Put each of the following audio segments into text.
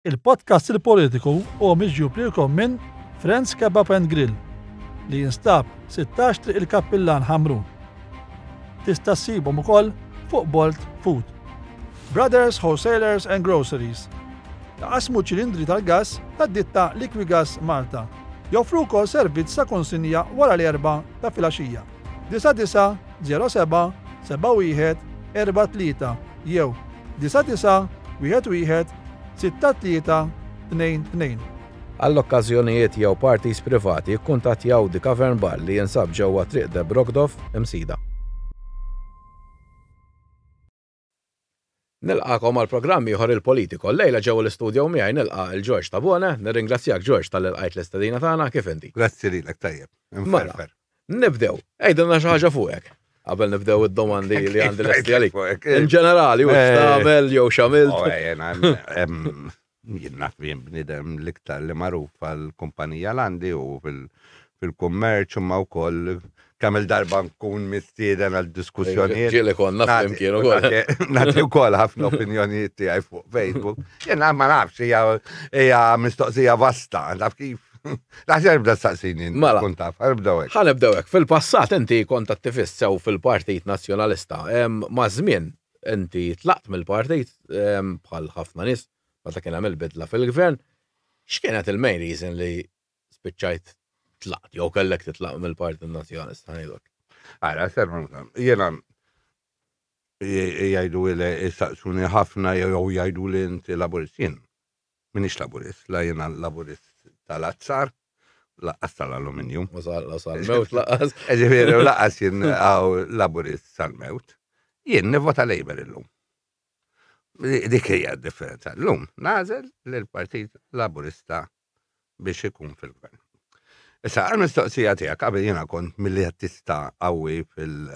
Il-podcast Il-Politiku huwa miġjub lilkom minn Friends Kebab and Grill li jinstab 16 Triq il-Kappillan Ħamrun. Tista' ssibhom ukoll fuq Bolt Food. Brothers Wholesalers and Groceries. Jaqasmu ċilindri tal-gass tad-ditta Liquigas Malta. Joffru wkoll servizz ta' konsinja wara l-erbgħa ta' filgħaxija. 99 07 71 43 jew 99 11 63 22. Għall-okkażjonijiet jew parties privati kkuntattjaw The Cavern Bar li jinsab ġewwa Triq De Brockdorff, Imsida. Nilqagħkom għal programm ieħor Il-Politico. Llejla ġewwa l-istudio miegħi nilqa' 'l George Tabone. Nirringrazzjak George talli lqajt l-istedina tagħna. Kif inti? Grazzi lilek, tajjeb. Mela, nibdew. Għidilna xi ħaġa fuqek. Qabel nibdew id-domandi li għandi lesti għalik. In ġenerali, u x'tagħmel jew x'għamilt. Oh, jien jien naf jien bniedem l-iktar li magħruf għall-kumpanija l-għandi u fil-kummerċ imma wkoll kemm il-darba nkun mistieden għal diskussjonijiet. Ġieli konna flimkien ukoll. Nagħti wkoll ħafna opinjonijiet tiegħi fuq Facebook. Jiena ma nafx hija mistoqsija vasta, naf kif. Laħseb nibda staqsini. Mela. Kun taf, nibdew hekk. Ħa nibdew hekk. Fil-passat inti kont attivist sew fil-Partit Nazzjonalista. Ma' żmien inti tlaqt mill-partit bħal ħafna nies meta kien hemm il-bidla fil-gvern. X'kienet il-main reason li spiċċajt tlaqt jew kellek titlaq mill-Partit Nazzjonalista ngħidlek? Ara, serma, jiena jgħidu li jistaqsuni ħafna jew jgħidu li inti laburist. Jien minix laburist, la jiena laburist tal-azzar, laqqas tal-aluminium. U sal-mewt laqqas. Ġifieri, u laqqas jien għaw laburist sal-mewt. Jien nivvota Labour illum. Dik hija d-differenza. Llum nagħżel lill-Partit Laburista biex ikun fil-gvern. Issa, għal-mistoqsija tiegħek qabel jiena kont milli-tista qawwi fil-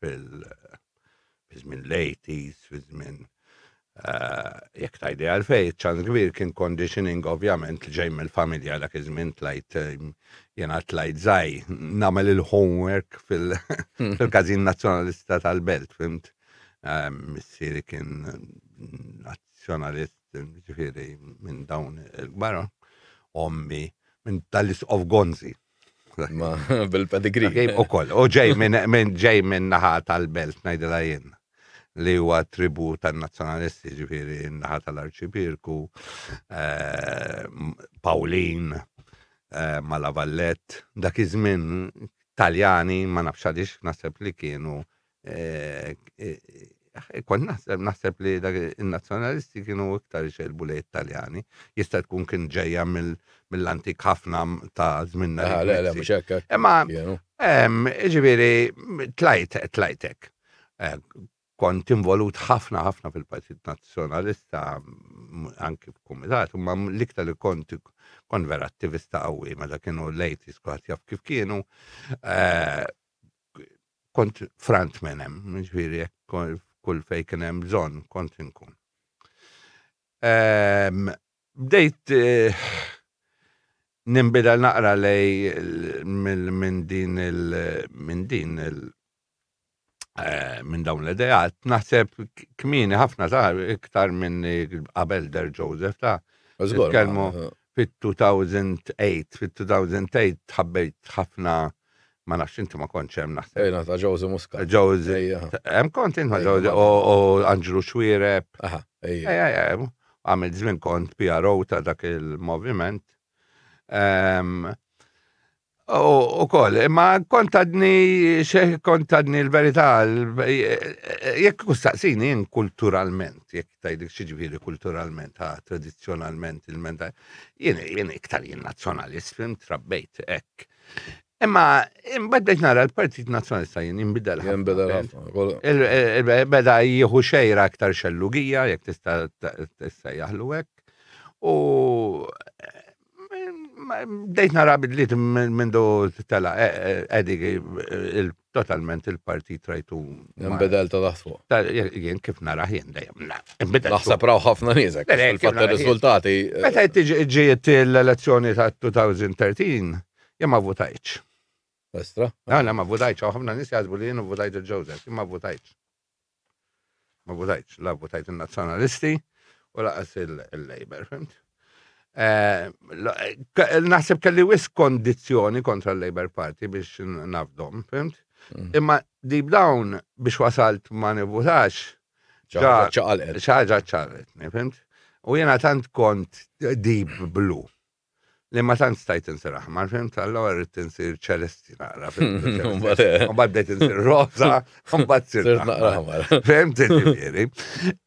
fil fi żmien l-80s, fi żmien eh, jekk tajdi għalfej, ċans kbir kien conditioning ovvjament li ġej mill-familja dak iż-żmien tlajt eh, jiena tlajt żgħir nagħmel il-homework fil-każin nazzjonalista tal-belt, fimt? Eh, missieri kien nazzjonalist, ġifieri minn dawn il-kbar, ommi minn tal-Isqof Gonzi. Ma bil-pedigree. U koll, u ġej minn ġej minn naħa tal-belt ngħidilha jien li huwa tribu tan-nazzjonalisti, ġifieri naħa tal-Arċipirku, eh, Paulin, eh, Malavallet, dak iż-żmien Taljani, ma nafx għaliex naħseb li kienu eh, eh, kont naħseb naħseb li dak in-nazzjonalisti kienu iktar ixelbu lejn Italjani. Jista' tkun kien ġejja mill-antik ħafna ta' żminna. Ah, le, le, mhux hekk. Imma ġifieri tlajt tlajtek. Eh, kont involut ħafna ħafna fil-Partit Nazzjonalista anki f'kumitat, imma l-iktar li kont kont vera attivista qawwi meta kienu l-80s kulħadd jaf kif kienu. Eh, kont frontman hemm, ġifieri kull fej kien hemm bżonn kont inkun. Ehm, bdejt eh, nimbidel naqra lej minn din il minn din il eh, minn dawn l-ideat, naħseb kmieni ħafna ta' iktar minn qabel Der Joseph ta' Nitkellmu fit-2008, fit-2008 ħabbejt ħafna ma nafx inti ma kontx hemm naħseb. Ejna ta' Josie Muscat. Josie. Hemm kont int ma' Josie u Anġlu Xwiereb. Aha, ejja. Ejja, għamil żmien kont PRO ta' dak il-moviment. U koll, imma kont għadni, kont għadni l-verità, jekk kustaqsini jien kulturalment, jekk tajdik xieġviri kulturalment, ha, tradizjonalment, il-menta, jien jien iktar jien nazzjonalist, fim trabbejt hekk. Imma imbagħad bdejt nara l-Partit Nazzjonalista jien jinbidel. Jinbidel ħafna. Beda jieħu xejra aktar xellugija, jekk tista' tissejjaħlu hekk. U bdejt nara bidliet minn do tela Eddie totalment il-partit rajtu. Nbidel ta' taħt fuq. Jien kif nara jien dejjem. Nbidel. Naħseb raw ħafna nies hekk. Fil-fatt ir-riżultati. Eh, Meta ġiet l-elezzjoni ta' 2013, jien ma votajtx. Estra? Le, ma votajtx, ħafna nies jaħsbu li jien votajt il-Joseph, jien ma votajtx. Ma votajtx, la votajt il-Nazzjonalisti. u laqas il-Labour, fimt? Eh, naħseb kelli wis kondizzjoni kontra l-Labour Party biex nafdom, fimt? Mm. Imma deep down biex wasalt ma nivvutax. ċaqalqet. ċaġa ċaqalqet, fimt? U jena tant kont deep blue. Li ma tant stajt insir aħmar, fimt? Allora rrid insir ċelesti naqra. Mbagħad bdejt insir rosa, mbagħad sir naqra aħmar. Fimt ġifieri.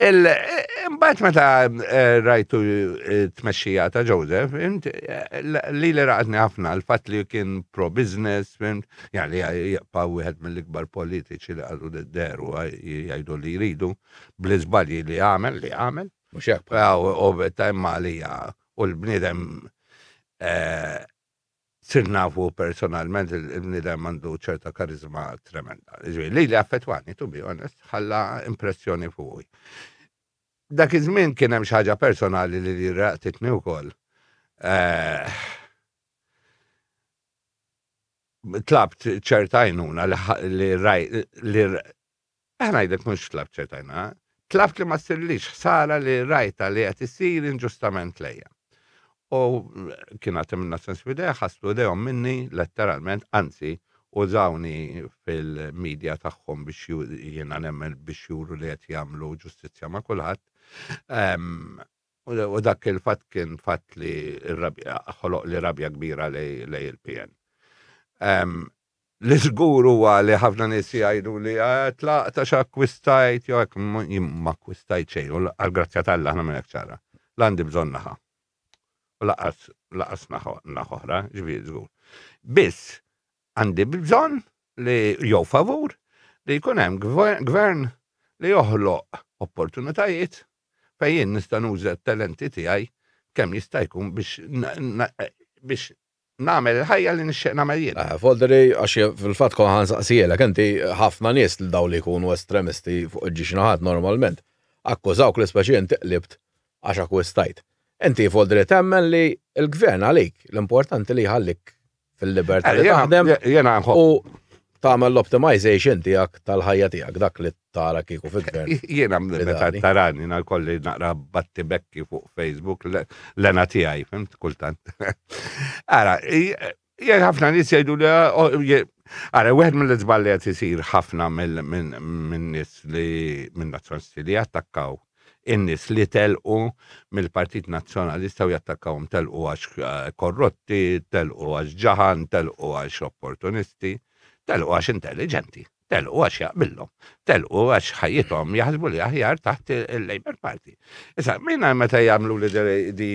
Imbagħad meta eh, rajtu eh, tmexxija ta' Joseph, fimt, eh, li li raqatni ħafna l-fatt li kien pro business, fimt, jgħali jibqa' wieħed mill-ikbar politiċi li għadu deru jgħidu li jridu bl-iżbalji li għamel li għamel. Mhux hekk. U ta' imma għalija u l-bniedem eh, sir nafu personalment il-bniedem għandu ċerta karizma tremenda. Li li affettwani, to be honest, ħalla impressjoni fuqi. Dak iż-żmien kien hemm xi ħaġa personali li li raqtitni wkoll. Eh, tlabt ċerta għajnuna li raj li Ħa ngħidlek mhux tlabt ċerta għajnuna, tlabt li ma ssirlix ħsara li rajtha li qed issir inġustament lejja. U kien għad hemm in-nazzjon f'idejha, ħaslu idejhom minni letteralment, anzi użawni fil-media tagħhom biex jiena nemmen biex juru li qed jagħmlu ġustizzja ma' kulħadd. U dak il-fatt kien fatt li ħoloq li rabja kbira lej il-PN. Li żgur huwa li ħafna nies jgħidu li eh, tlaqt għax akkwistajt jew hekk jien ma akkwistajt xejn u għall-grazzja t'Alla aħna minn hekk ċara. La għandi bżonn naħa. U laqas laqas naħa oħra, ġifieri żgur. Biss għandi bżonn li jew favur li jkun hemm gvern li joħloq opportunitajiet fejn jien nista' nuża t-talenti tiegħi kemm jista' jkun biex biex nagħmel il-ħajja li nixtieq nagħmel jien. Eh, Folderi, għax fil-fatt kon ħan saqsijelek, inti ħafna nies li daw li jkunu estremisti fuq iġġiex naħat normalment, akkużawk li speċi inti qlibt għax akkwistajt. Inti Folderi temmen li l-gvern għalik, l-importanti li jħallik fil-libertà li eh, taħdem Jena u tagħmel l-optimization tiegħek tal-ħajja tiegħek dak li tara kieku fil-gvern. Jiena meta tarani jiena kolli naqra batti bekki fuq Facebook l-ena tiegħi, fimt kultant. Ara, jien ħafna nies jgħidu li oh, Ara, wieħed mill-iżballi qed isir ħafna minn nies li minn nazzjonalisti li attakkaw in-nies li telqu mill-Partit Nazzjonalista u jattakkawhom telqu għax eh, korrotti, telqu għax ġaħan, telqu għax opportunisti, telqu għax intelligenti, telqu għax jaqbillhom, telqu għax ħajjithom jaħsbu li aħjar taħt il-Labour Party. Issa, minna meta jagħmlu li di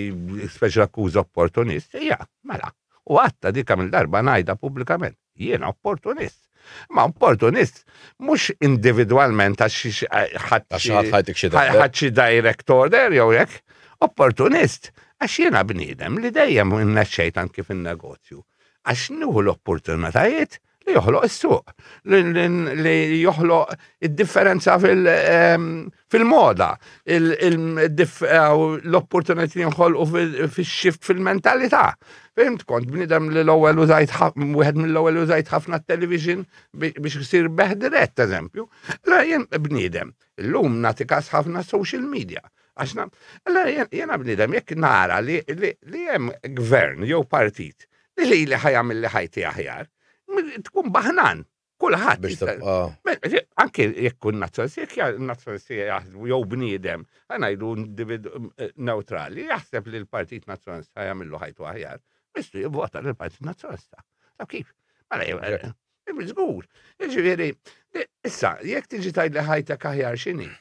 speċi akkuża opportunist, hija, mela, u għatta dika mill-darba ngħidha pubblikament. Jiena opportunist. Ma opportunist mhux individwalment għax ħadd xi direct order jew hekk. Opportunist għax jiena bniedem li dejjem innexxejt anki fin-negozju. Għax nieħu l-opportunitajiet li joħloq is-suq, li joħloq id-differenza ehm, fil-moda, l-opportunity li nħolqu fil-shift fil-mentalità. Fimt kont bnidem li l-ewwel użajt wieħed mill-ewwel użajt ħafna television biex isir beħ dirett, eżempju. La jien bniedem, illum nagħti każ ħafna social media. Għax jiena bniedem jekk nara li hemm gvern jew partit li li ħajamil li ħajti aħjar, tkun baħnan. Kulħadd. Biex tibqa'. Anke jekk kun nazzjonalisti, jekk nazzjonalisti jaħsbu jew bniedem, ngħidu eh, neutrali, jaħseb li l-Partit Nazzjonalista jagħmillu ħajtu aħjar, mistu jivvota lill-Partit Nazzjonalista. Taf kif? Mela eh, eh, żgur. Jiġifieri, issa, jekk tiġi tgħid li ħajtek aħjar x'inhi?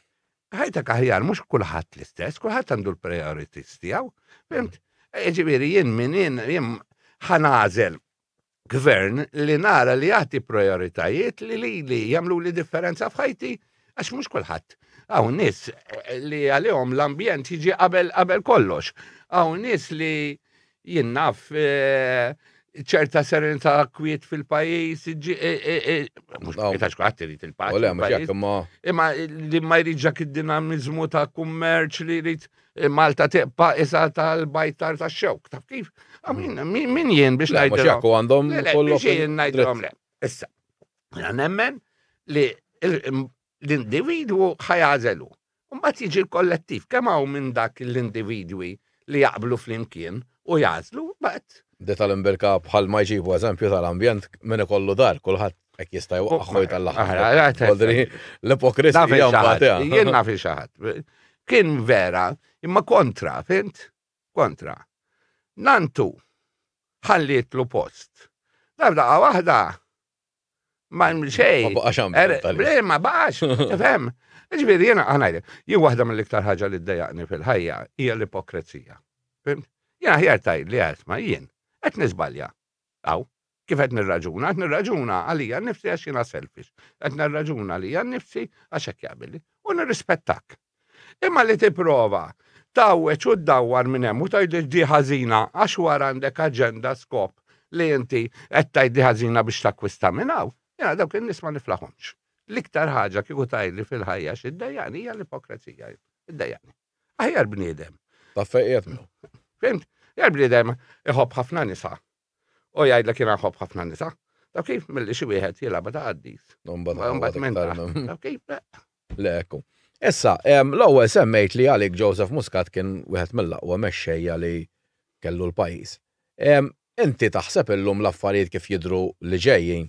Ħajtek aħjar mhux kulħadd l-istess, kulħadd għandu l-priorities tiegħu. Fimt? Jiġifieri jien min jien jien ħanażel gvern li nara li jagħti prioritajiet li li li jagħmlu li differenza f'ħajti għax mhux kulħadd. Hawn nies li għalihom l-ambjent jiġi qabel qabel kollox. Hawn nies li jien naf eh, ċerta serenità kwiet fil-pajjiż, eh, eh, mhux għax kulħadd irid il-paċi. Le, mhux hekk imma. Imma li ma jrid dak id-dinamizmu ta' kummerċ li jrid Malta tibqa' isa tal-bajtar tax-xewk. Taf kif? Ah, min jien biex ngħidilhom? Mhux għandhom kollu. Biex jien ngħidilhom le. Issa, nemmen li l-individwu ħajażelu. Mbagħad jiġi l-kollettiv, kemm hawn minn dak l-individwi li jaqblu flimkien u jagħżlu, mbagħad. Di tal-imbirka bħal ma jġibu eżempju tal-ambjent min ikollu dar, kulħadd hekk jista' jwaqqagħha u jtellagħha. L-ipokrisija mbagħad. Jien naf xi ħadd. Kien vera, imma kontra, fint? Kontra. Nantu ħallietlu post. Daqqa waħda Ma xej. Ma baqax ambjent. Er, le, ma baqax, tifhem. Ġifieri jiena ħanajdek, jien waħda mill-iktar ħaġa li ddejjaqni fil-ħajja hija l-ipokrezija. Fimt? Jien aħjar tgħid li isma' jien qed niżbalja. Aw, kif qed nirraġuna? Qed nirraġuna għalija nnifsi għax jiena selfish. Qed nirraġuna għalija nnifsi għax hekk jaqbilli. U nirrispettak. Imma li tipprova tgħawweġ u ddawwar minn hemm u tgħidli di ħażina għax wara għandek aġenda skop li inti qed tgħid di ħażina biex takkwista minn hawn, jiena dawk in-nies ma niflaħhomx. L-iktar ħaġa kieku tgħidli fil-ħajja xi ddejjaqni hija l-ipokrezija. Iddejjaqni. Aħjar bniedem. Taf fejn qiegħed miegħu. Fimt? Aħjar bniedem iħobb ħafna nisa U jgħidlek jiena nħobb ħafna nisa. Taf kif milli xi wieħed jilgħabha ta' qaddis. Mbagħad minn Taf kif? Le ekku. Issa, l-ewwel semmejt li għalik Joseph Muscat kien wieħed mill-aqwa mexxejja li kellu l-pajjiż. Inti taħseb illum l-affarijiet kif jidhru li ġejjin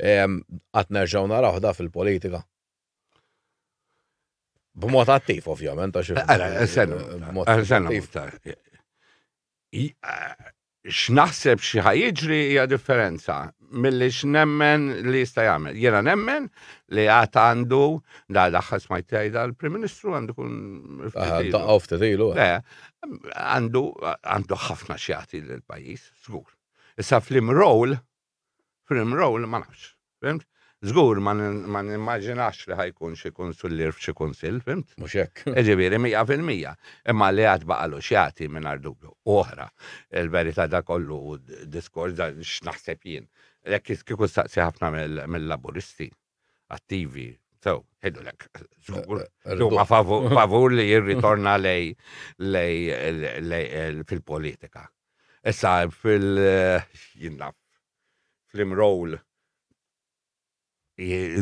qatt nerġgħu narawh da fil-politika? B'mod attiv, ovvjament, għax. B'mod attiv. X'naħseb xi ħa jiġri hija differenza milli x'nemmen li jista' jagħmel. Jiena nemmen li għad għandu da l-aħħar smajt jgħidha l-Prim Ministru għandu kun. Daqqgħu ftit ilu. Le, għandu għandu ħafna x'jagħti lill-pajjiż, żgur. Issa fl-imrol Frim role ma nafx, fimt? Żgur ma nimmaġinax li ħajkun xi kunsullier f'xi kunsill, fimt? Mhux hekk. Ġifieri 100%. Imma li għad baqalu x'jagħti mingħajr dubju. Oħra, il-verità da kollu diskors da x'naħseb jien. Jekk kieku staqsi ħafna mill-Laburisti attivi, sew, jgħidulek, żgur, huma favur li jirritorna lej lej fil-politika. Issa fil jien naf fl-imroll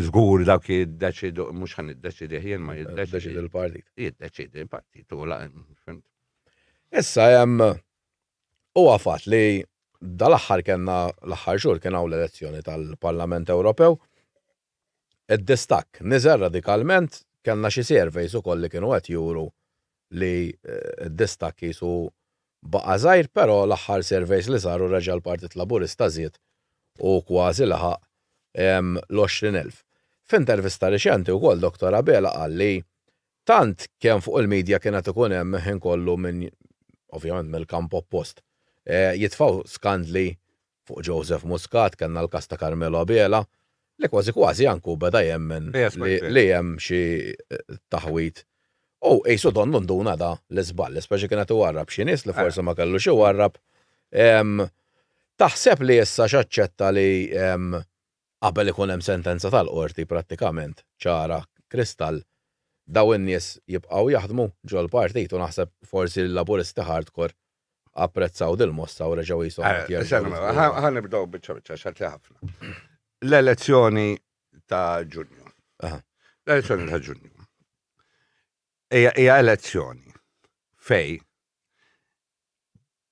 żgur dawk jiddeċidu, mhux ħan iddeċidih jien ma jiddeċidi l-partit. Jiddeċidi l-partit u la. Issa hemm huwa fatt li dal-aħħar kellna l-aħħar xhur kien hawn l-elezzjoni tal-Parlament Ewropew. Id-distakk niżel radikalment, kellna xi surveys ukoll li kienu qed juru li d-distakk qisu baqa' żgħir, però l-aħħar surveys li saru reġa' l-Partit Laburista żied u kważi laħaq l-20,000. F'intervista riċenti wkoll Dottor Abela qal li tant kemm fuq il-media kien qed ikun hemm il-ħin kollu min, ovvjament mill-kamp oppost, jitfgħu skandli Fuq Joseph Muscat kellna l-każ ta' Carmelo Abela li kważi kważi anke hu beda jemmen li hemm xi taħwid. U qisu donnu nduna da l-iżball, speċi kien qed iwarrab xi nies li forsi ma kellux iwarrab. Taħseb li issa x'aċċetta li qabel ikun hemm sentenza tal-qorti prattikament ċara kristall dawn in-nies jibqgħu jaħdmu ġol-partit u naħseb forsi l-Laburisti hardcore apprezzaw dil-mossa u reġgħu qishom qed jerġgħu. Ħa nibdew biċċa biċċa x'għad li ħafna. L-elezzjoni ta' Ġunju. L-elezzjoni ta' Ġunju. Hija elezzjoni fej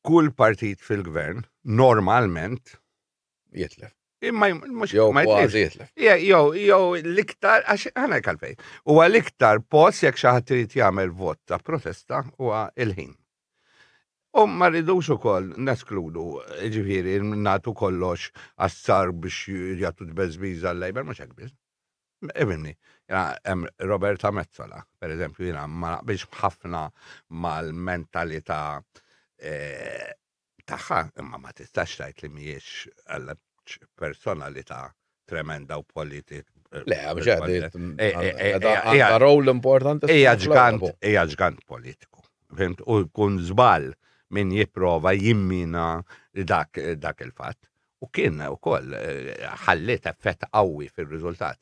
kull partit fil-gvern normalment jitlef. Imma mhux Jew ma kważi jitlef. Jew jew l-iktar għax ħana kalfej. Huwa l-iktar post jekk xi ħadd irid jagħmel vot ta' protesta huwa il-ħin. U ma rridux ukoll neskludu, ġifieri nagħtu kollox għas-sar biex jagħtu tbeżbiża l-Labour mhux hekk biss. Ifhimni, hemm Roberta Metsola, per eżempju, jiena ma naqbilx ħafna mal-mentalità eh, tagħha, imma ma tistax tgħid li mhijiex personalità tremenda u politik. Le, mhux għandha rol importanti. Hija ġgant, hija ġgant politiku. Fimt? U jkun żball min jipprova jimmina dak, dak il-fatt. U kien ukoll eh, ħalliet effett qawwi fir-riżultat.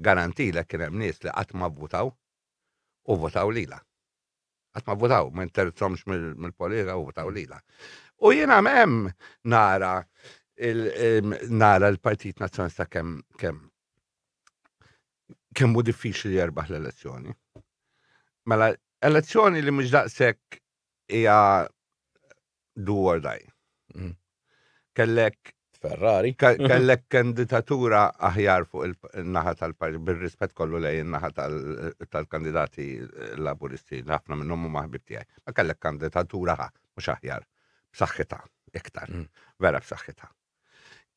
Garantilek kien hemm nies li qatt ma vvutaw u votaw lila. Qatt ma votaw, ma interessomx mill-politika u votaw lila. U jiena hemm nara nara l-Partit Nazzjonalista kemm kemm kemm hu diffiċli jerbaħ l-elezzjoni. Mela, elezzjoni li mhux daqshekk hija do or die. Kellek Ferrari. Kellek kandidatura aħjar fuq il-naħa tal-partit, bil-rispett kollu lejn in-naħa tal-kandidati laburisti, ħafna minnhom huma ħbib tiegħi. Ma kellek kandidatura ħa, mhux aħjar, b'saħħitha iktar, vera b'saħħitha.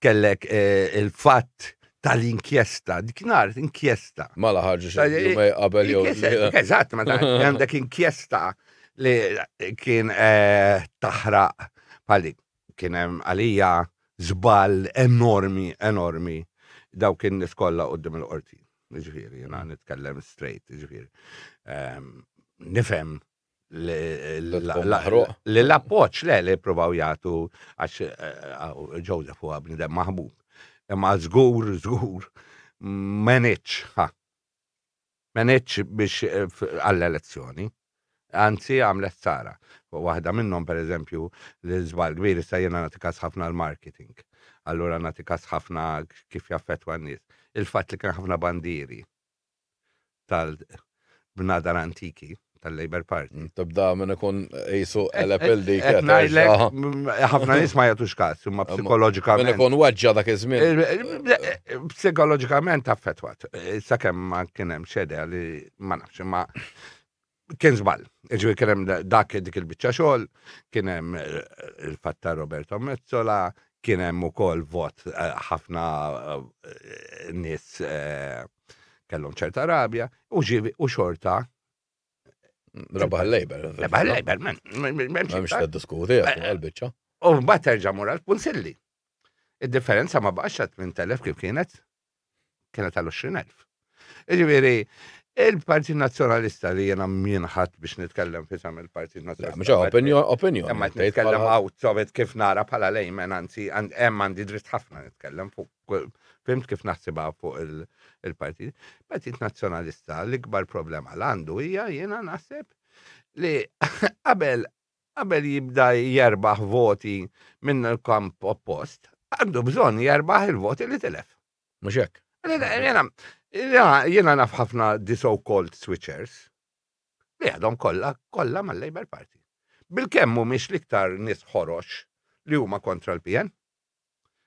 Kellek eh, il-fatt tal-inkjesta, dik nhar inkjesta. Mela ħarġu xi jumej qabel jew. Eżatt, ma għandek inkjesta li kien eh, taħraq bħal kien hemm għalija żball enormi, enormi dawk in-nies kollha quddiem il-qorti. Ġifieri, jiena nitkellem straight, ġifieri. Ehm, nifhem li l-appoġġ le li provaw jagħtu għax eh, eh, Joseph huwa bniedem maħbub. Imma żgur, żgur, m'għenitx, ha. M'għenitx biex eh, għall-elezzjoni. Anzi, għamlet sara. Waħda minnhom, per eżempju, li żball kbir issa jiena nagħti każ ħafna l-marketing. Allura nagħti każ ħafna kif jaffettwa n-nies. Il-fatt li kien ħafna bandieri tal-bnadar antiki tal-Labour Party. Mm, tibda minn ikun jisu qeleb il-dik. Ħafna nies ma jagħtux każ, imma psikoloġikament. Minn ikun weġġa dak iż-żmien. Eh, eh, psikoloġikament affettwat. Eh, sakemm ma kien hemm xedea li ma nafx, imma kien żball. Ġifieri kien hemm dak dik il-biċċa xogħol, kien hemm il-fatt ta' Roberto Mezzola, kien hemm ukoll vot ħafna nies kellhom ċerta rabja u ġivi u xorta. Rabaħ il-Labor. Rabaħ il-Labor, m'hemmx ta' diskuti għal-biċċa. U mbagħad terġa' mur għall-Kunsilli. Id-differenza ma baqax ta' 8,000 kif kienet, kienet għal 20,000. Ġifieri, il-Partit Nazzjonalista li jena minħat biex nitkellem fisam il-Partit Nazzjonalista. Mhux opinjon, opinjon. Imma nitkellem out kif nara bħala lejmen, anzi, hemm għandi dritt ħafna nitkellem fuq Fimt kif naħsibha fuq il-Partit. Partit Nazzjonalista l-ikbar problema l għandu hija jiena naħseb li qabel qabel jibda jerbaħ voti minn il-kamp oppost, għandu bżonn jerbaħ il-voti li tilef. Mhux hekk. Jiena naf ħafna the so-called switchers li għadhom kollha kollha mal-Labour Party. Bilkemm mhumiex l-iktar nies ħorox li huma kontra l-PN.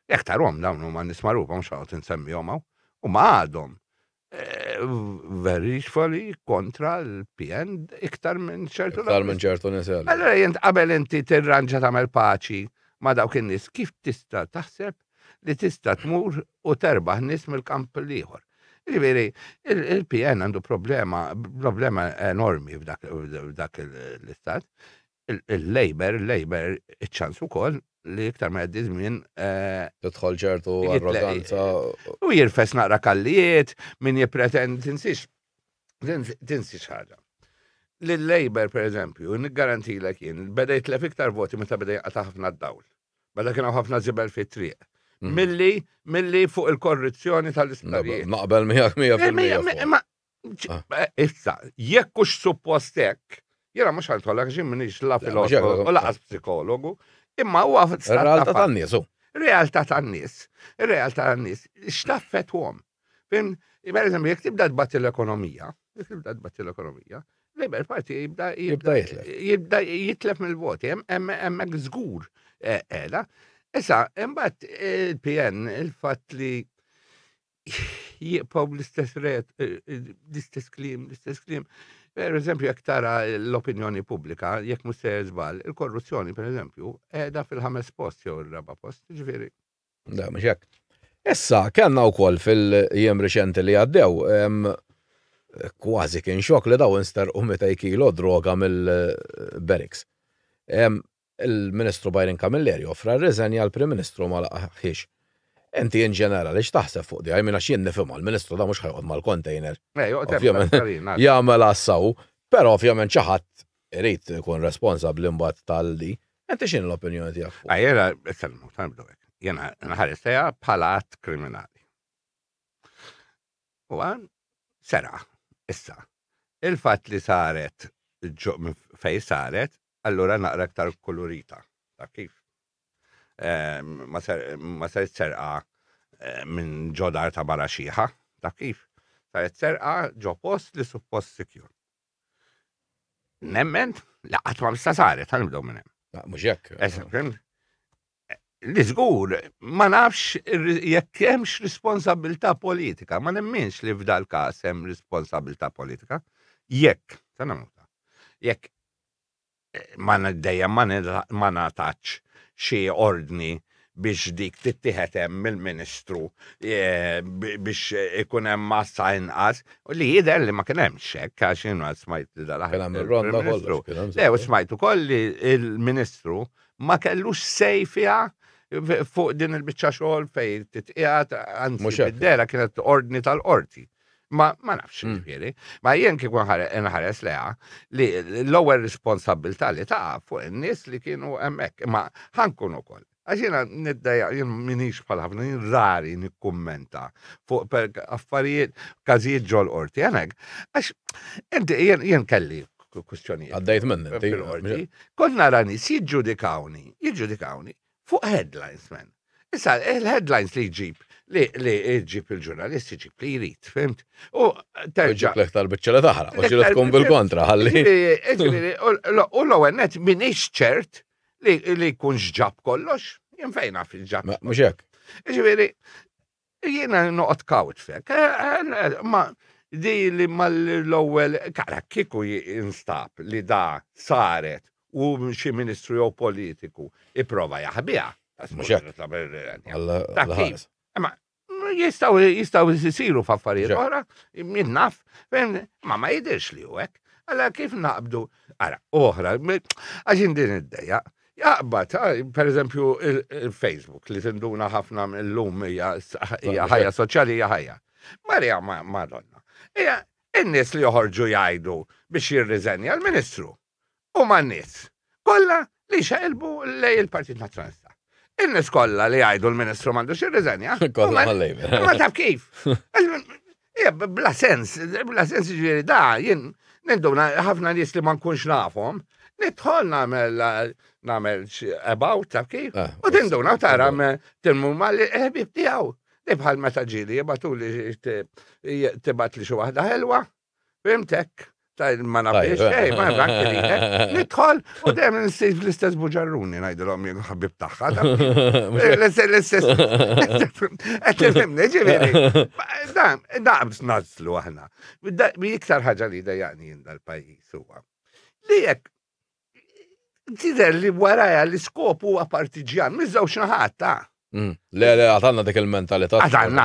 Jekk tarhom dawn huma nies magħrufa mhux ħa insemmihom hawn, huma għadhom eh, very fully kontra l-PN iktar minn ċertu. Iktar minn ċertu nies. Allora jent qabel inti tirranġa tagħmel paċi ma' dawk in-nies kif tista' taħseb li tista' tmur u terbaħ nies mill-kamp l-ieħor. Ġifieri, il-PN għandu problema, problema enormi f'dak l-istat. Il-Labour, il-Labour, iċ-ċans ukoll li iktar ma jgħaddi żmien. Eh, Tidħol ċertu arroganza. U jirfes naqra kallijiet, min jipretend tinsix. Tinsix ħaġa. Lil-Labour, per eżempju, niggarantilek jien, beda jitlef iktar voti meta beda jaqta' ħafna d-dawl. Meta kien hawn ħafna żibel fit-triq. Mm. Milli, milli fuq il-korruzzjoni tal-isptarijiet. Naqbel miegħek 100%. Ah. Eh, issa, jekk hux suppost hekk, jiena mhux ħantolek xi minix la filosofu u laqas psikologu, imma huwa realtà tan-nies. Realtà tan-nies. Realtà tan-nies. X'taffetwhom? Fim, per eżempju, jekk tibda tbatti l-ekonomija, jekk tibda tbatti l-ekonomija, Labour Party jibda jibda jitlef. Jibda jitlef mill-voti, hemmhekk żgur eh, qiegħda. Issa, imbagħad il-PN il-fatt li jibqgħu bl-istess ret, eh, eh, l-istess kliem, l-istess kliem. Per eżempju, jekk tara l-opinjoni pubblika, jekk mhux se żball, il-korruzzjoni, per eżempju, qiegħda fil-ħames post jew ir-raba' post, ġifieri. Da, mhux hekk. Issa, kellna wkoll fil-jiem riċenti li għaddew, kważi kien xokk li daw insterqu 200 kilo droga mill-barracks. Il-Ministru Byron Camilleri offra r-riżenja, l-Prim Ministru ma laqagħhiex. Inti in ġenerali x'taħseb fuq di? I mean għax jien nifhimha, l-Ministru da mhux ħa joqgħod mal-container. Ovvjament jagħmel għassa hu, però ovvjament xi ħadd irid ikun responsabbli mbagħad tal-di. Inti x'inhi l-opinjoni tiegħek fuq? Jiena, issa nibdew hekk. Jiena nħares lejha bħala att kriminali. Huwa serqa. Issa, il-fatt li saret fej saret, allura naqra iktar kulurita. Ta' kif? Eh, ma saret serqa eh, minn ġodar ta' barra xieħa, ta' kif? Saret serqa ġo post li suppost secure. Nemmen li qatt ma mista saret, ħa nibdew minn hemm. Mhux hekk. Li żgur ma nafx jekk hemmx responsabilità politika, ma nemminx li f'dal każ hemm responsabilità politika. Jekk, ta' nagħmlu jekk ma dejjem ma ngħatatx xi ordni biex dik tittieħed hemm mill-Ministru eh, biex ikun hemm massa inqas, li jidher li ma kien hemmx hekk għax jien smajt li dal-aħħar. Le, u smajt ukoll li il-Ministru ma kellux sej fiha fuq din il-biċċa xogħol fejn titqiegħed anzi bid-dera kienet ordni tal-qorti. Ma, ma nafx mm. ġifieri. Ma jien kieku nħares leha li l-ewwel responsabilità li ta' fuq in-nies li kienu hemmhekk. Ma ħankun ukoll. Għax jiena niddejja, jien minix bħal ħafna, jien rari nikkummenta fuq affarijiet, każijiet ġol qorti. Għanek, għax inti jien kelli kwistjonijiet. Għaddejt minn inti. Kont nara nies jiġġudikawni, jiġġudikawni fuq headlines, man. Issa, il-headlines li jġib, li jġib il-ġurnalist jġib li jrid, fimt? U terġa. Ġib l-iktar biċċa li taħraq, u ġieli tkun bil-kontra, ħalli. U l-ewwel net minix ċert li jkun ġab kollox, jien fejn naf ġab. Mhux hekk. Ġifieri, Jiena noqgħod kawt fek. Eh, eh, ma di li mal-ewwel kara kieku instab li da saret u xi ministru jew politiku ipprova jaħbiha. Mhux hekk. Ma jistaw jistaw jisiru f'affarijiet oħra, min naf, ma ma jidirx li hu hekk. Alla kif naqbdu, ara, oħra, għax din id-dejja, Jaqbad, per eżempju, il-Facebook li tinduna ħafna mill-lum hija ħajja soċjali hija ħajja. Marija Madonna. Hija in-nies li joħorġu jgħidu biex jirriżenja l-Ministru. Huma n-nies kollha li xaqilbu lej il-Partit Nazzjonalista. In-nies kollha li jgħidu l-Ministru m'għandux jirriżenja. Ma taf kif. Bla sens, bla sens ġifieri da, jien ninduna ħafna nies li ma nkunx nafhom, nidħol nagħmel nagħmel about taf kif, eh, u tinduna u tara tilmu mal-ħbib tiegħu. Li bħal meta ġieli jibatu li tibat li xi waħda ħelwa, fimtek, Ta' ma nafx, ej, ma nafx lilek. Nidħol u dejjem nsib l-istess buġarruni ngħidilhom jien ħabib tagħha. L-istess. Qed tifhimni, ġifieri. Dan, dan nazlu aħna. Iktar ħaġa li dejjaqni jien dal-pajjiż huwa li jekk tidher li warajha l-iskop huwa partiġjan, miż-żewġ naħat ta' Mm. Le, le, għatanna dik il-mentalità. Għatanna.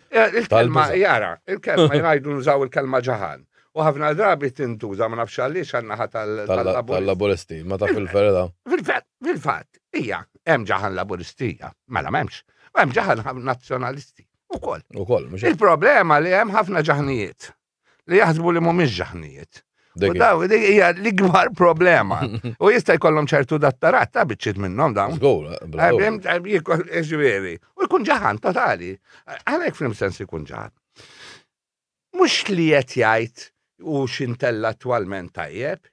Eh, il-kelma, jara, il-kelma jgħidu nużaw il-kelma ġaħan. U ħafna drabi tintuża ma nafx għaliex għan-naħa tal-laburisti, ma ta' fil-verità. Fil-fatt, hija, hemm ġaħan laburistija, mela m'hemmx. U hemm ġaħan nazzjonalisti. Ukoll. Ukoll, Il-problema li hemm ħafna ġaħnijiet. li jaħsbu li mhumiex ġaħnijiet. U daw, dik hija l-ikbar problema. U jista' jkollhom ċertu dattarat ta' biċċiet minnhom dawn. Ġifieri. U jkun ġaħan totali. Għalhekk fl sens ikun ġaħan. Mhux li qed jgħid u x'intellettwalment tajjeb,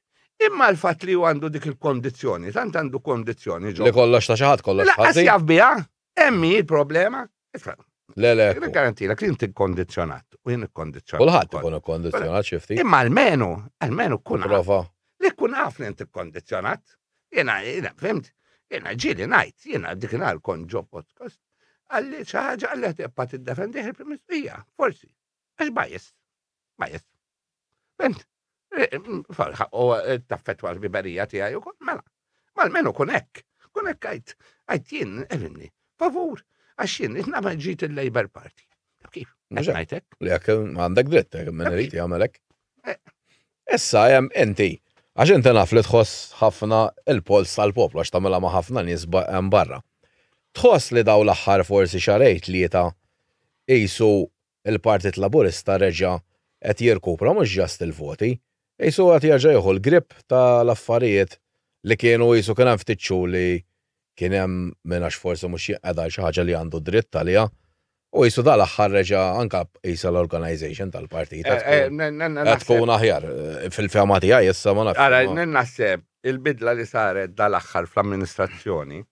imma l-fatt li hu għandu dik il-kondizzjoni, tant għandu kondizzjoni ġo. Li kollox ta' xi ħadd kollox. Laqqas jaf biha, hemm hi l-problema. Le, le. Garantilek li inti kondizzjonat u jien ikkondizzjonat. Kulħadd ikun ikkondizzjonat xi ftit. Imma almenu, almenu kun Prova. Li kun naf li inti kondizzjonat. Jiena, jiena, fimt, jiena ġieli ngħid, jiena dikinhar kont ġo podcast, għalli xi ħaġa għalli ħtibqa' tiddefendih il-Prim Ministru. Ija, forsi. Għax biased. Biased. Fimt? Eh, u eh, taffetwa l-biberija tiegħi ukoll, mela. Ma almenu kun hekk. Kun hekk għajt, għajt jien, evimni, favur, għax jien, nagħmel ġit il-Labour Party. Kif? Ngħidlek. Li jekk għandek dritt, minn irid jagħmel hekk. Eh. Issa hemm inti, għax inti naf li tħoss ħafna il-pols tal-poplu għax tagħmilha ma' ħafna nies hemm barra. Tħoss li daw l-aħħar forsi xahrejn tlieta qisu il-Partit Laburista reġa' qed jirkupra mhux just il-voti, qisu qed jerġa' jieħu l-grip ta' l-affarijiet li kienu qisu kien hemm ftit xhur li kien hemm min għax forsi mhux jinqeda għal xi ħaġa li għandu dritt għaliha u qisu dan l-aħħar reġa' anke qisha l-organisation tal-partit qed tkun qed tkun aħjar fil-fehma tiegħi issa ma nafx. Ara, naħseb il-bidla li saret dal-aħħar fl-amministrazzjoni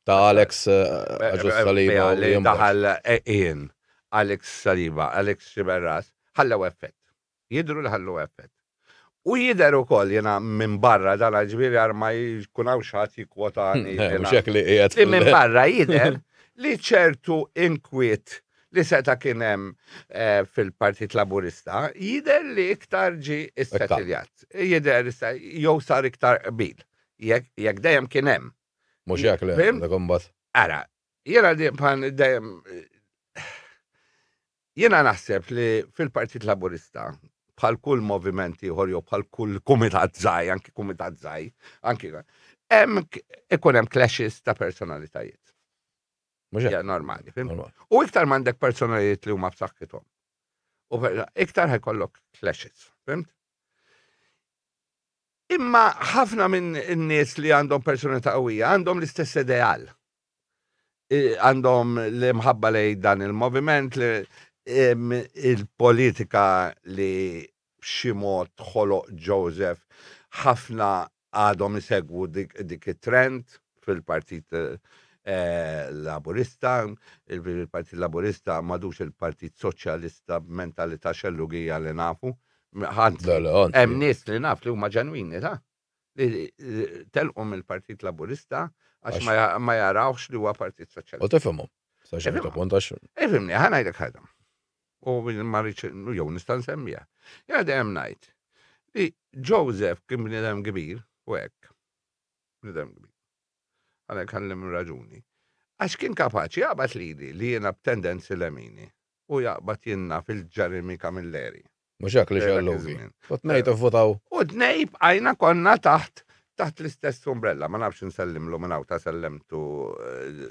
Ta' Alex eh, Aġus Saliba. Li daħal eh, Ian, Alex Saliba, Alex Xiberras, ħallew effett. Jidru li ħallu effett. U jidher ukoll jiena minn barra dan ġifieri għar ma jkun hawn xi ħadd jikkwotani. Eh, mhux hekk li qiegħed. Li minn barra jidher li ċertu inkwiet li seta' kien hemm eh, fil-Partit Laburista jidher li iktar ġi issettiljat. Jidher issa jew sar iktar qbil. Jekk dejjem kien hemm. Mhux hekk li dak imbagħad. Ara, jiena dejjem Jiena naħseb li fil-Partit Laburista, bħal kull moviment ieħor jew bħal kull kumitat żgħir, anki kumitat żgħir, anki hemm ikun hemm clashes ta' personalitajiet. Mhux hekk. Normali, fim? U iktar m'għandek personalitajiet li huma b'saħħithom. U iktar ħajkollok clashes, fimt? Imma ħafna minn in-nies li għandhom personalità qawwija għandhom l-istess ideal. Għandhom l-imħabba lej dan il-moviment, il-politika li b'xi mod ħoloq Joseph, ħafna għadhom isegwu dik it-trend fil-Partit eh, Laburista, il-Partit Laburista m'għadux il-Partit Soċjalista b'mentalità xellugija li nafu. Hemm nies li naf li huma ġenwini ta' li telqu mill-Partit Laburista għax ma jarawx li huwa Partit Soċjalista. U tifhimhom. Sa ċertu punt għax. Ifhimni, ħa ngħidlek ħaġa. U ma rridx jew nista' nsemmiha. Jiena dejjem ngħid li Joseph kien bniedem kbir u hekk. Bniedem kbir. Għalhekk ħallim raġuni. Għax kien kapaċi jaqbad lili li jiena b'tendenzi lemini u jaqbad jiena fil-Ġeremy Camilleri. Mhux hekk li xellugi. U tnej tivvutaw. U tnej bqajna konna taħt taħt l-istess umbrella, ma nafx nsellimlu minn hawn ta' sellemtu eh,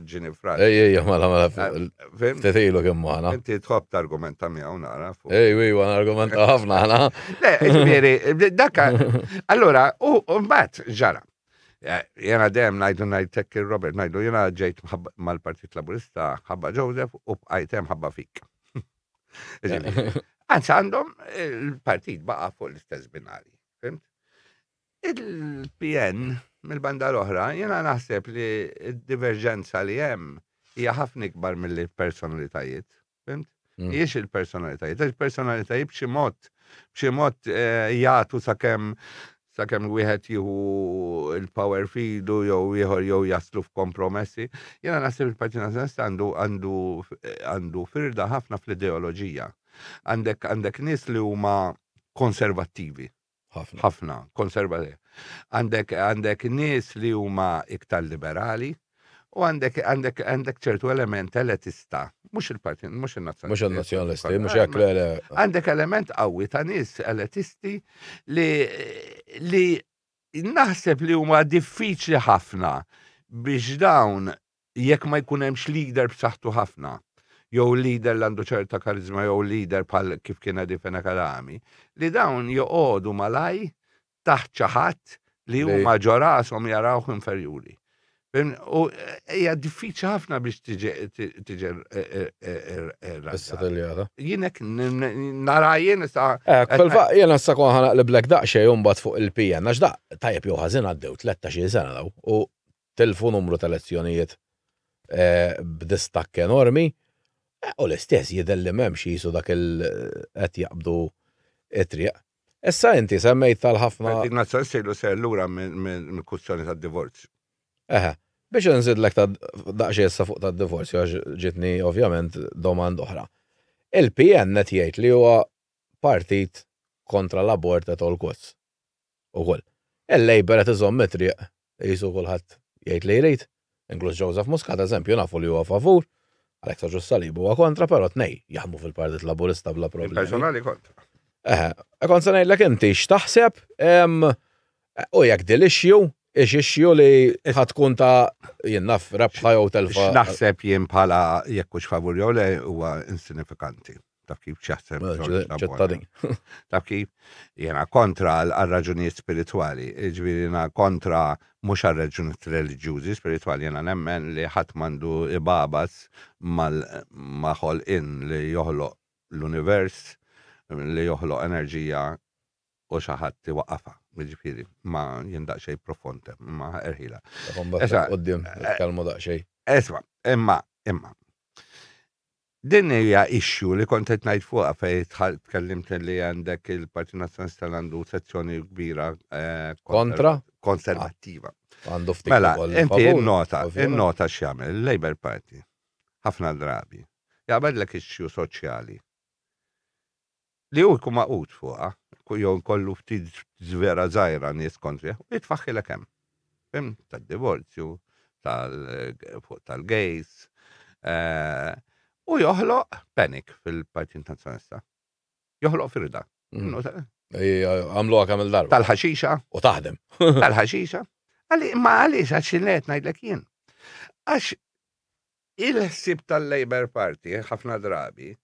ġini fra. Ej, ej, mela, mela, eh, ftit ilu kien magħna. Inti tħobb targumenta miegħu nara. Ej, ej, għan argumenta ħafna ħana. Le, ġifieri, dakka. Allura, u mbagħad ġara. Eh, jena dejjem ngħidu ngħidlek il-Robert ngħidu jena ġejt mal-Partit Laburista ħabba Joseph u bqajt hemm ħabba fik. Anzi għandhom il-partit baqa' fuq l-istess binari. Fimt? Il-PN mill-banda l-oħra, jena naħseb li d-diverġenza li hemm hija ħafna ikbar mill-personalitajiet. Fimt? Mm. Hijiex il-personalitajiet, il-personalitajiet b'xi mod, b'xi mod eh, jagħtu sakemm sakemm wieħed jieħu il-power fidu jew ieħor jew jaslu f'kompromessi. Jiena naħseb il-Partit Nazzjonalista għandu għandu għandu firda ħafna fl-ideoloġija. Għandek għandek nies li huma konservattivi. Ħafna. Ħafna, konservattivi. Għandek għandek nies li huma iktar liberali u għandek għandek għandek ċertu element elitista. Mhux il-partit, mhux il-nazzjonalisti. Mhux il-nazzjonalisti, mhux hekk le le. Għandek element qawwi ta' nies elitisti li li naħseb li huma diffiċli ħafna biex dawn jekk ma jkun hemmx leader b'saħħtu ħafna jew leader li għandu ċerta karizma jew leader bħal kif kien Eddie Fenech Adami, li dawn joqogħdu malaj taħt xi ħadd li huma ġo rashom jarawh inferjuri. U hija diffiċli ħafna biex tiġi tiġi Is-sateljata. Jien hekk nara jien issa. Eh, fil-fatt jien issa kon ħanaqliblek daqsxejn u mbagħad fuq il-PN għax daq tajjeb jew ħażin għaddew 13-il sena daw u tilfu numru ta' elezzjonijiet eh, b'distakk enormi. Eh, u l-istess jidher li m'hemmx jisu dak il qed jaqbdu it-triq. Issa inti semmejt tal-ħafna. Partit Nazzjonalista ilu sejjer lura mill-kwistjoni tad-divorzju. Eħe. Biex inżidlek ta' daqsxejn issa fuq tad-divorzju għax ġietni ovvjament domanda oħra. Il-PN qed jgħid li huwa partit kontra l-abort at all costs. Ukoll. Il-Labour qed iżomm it-triq qisu kulħadd jgħid li jrid, inkluż Joseph Muscat eżempju nafu li huwa favur, Alex Agius Saliba huwa kontra, però tnej jaħdmu fil-Partit Laburista bla problemi. Personali kontra. Eħe, kont se ngħidlek inti x'taħseb u jekk dil issue, ix issue li ħa tkun ta' jien naf rebħa jew telfa. X'naħseb jien bħala jekk hux favur jew le huwa insinifikanti. Taf kif x'jaħseb ċittadin. Taf kif? Jiena kontra għal raġunijiet spiritwali, jiġifieri jiena kontra mhux għal raġunijiet reliġjużi, spiritwali jiena nemmen li ħadd m'għandu ibabas ma' ħolqien li joħloq l-univers, li joħloq enerġija u xi ħadd iwaqqafha. Jiġifieri, ma jien daqsxejn profond hemm, imma erħilha. Issa, quddiem, nitkellmu daqsxejn. Isma', imma, imma. Din hija issue li kont qed ngħid fuqha fejn tkellimt li għandek il-Partit Nazzjonalista għandu sezzjoni kbira eh, kontra konservattiva. Għandu ftit. Mela, inti innota, innota x'jagħmel il-Labour Party ħafna drabi. Jaqbadlek issue soċjali li hu jkun magħqud fuqha, jew jkollu ftit żvera żgħira nies kontrih, u jitfaħħilek hemm. Fim? Tad-divorzju, fuq tal-gays, eh, u joħloq panic fil-Partit Nazzjonalista. Joħloq firda. Mm. Għamluha kemm il-darba. Tal-ħaxixa. U taħdem. Tal-ħaxixa. Ma għaliex għax il-let ngħidlek jien. Għax Il-ħsieb tal-Labour Party ħafna drabi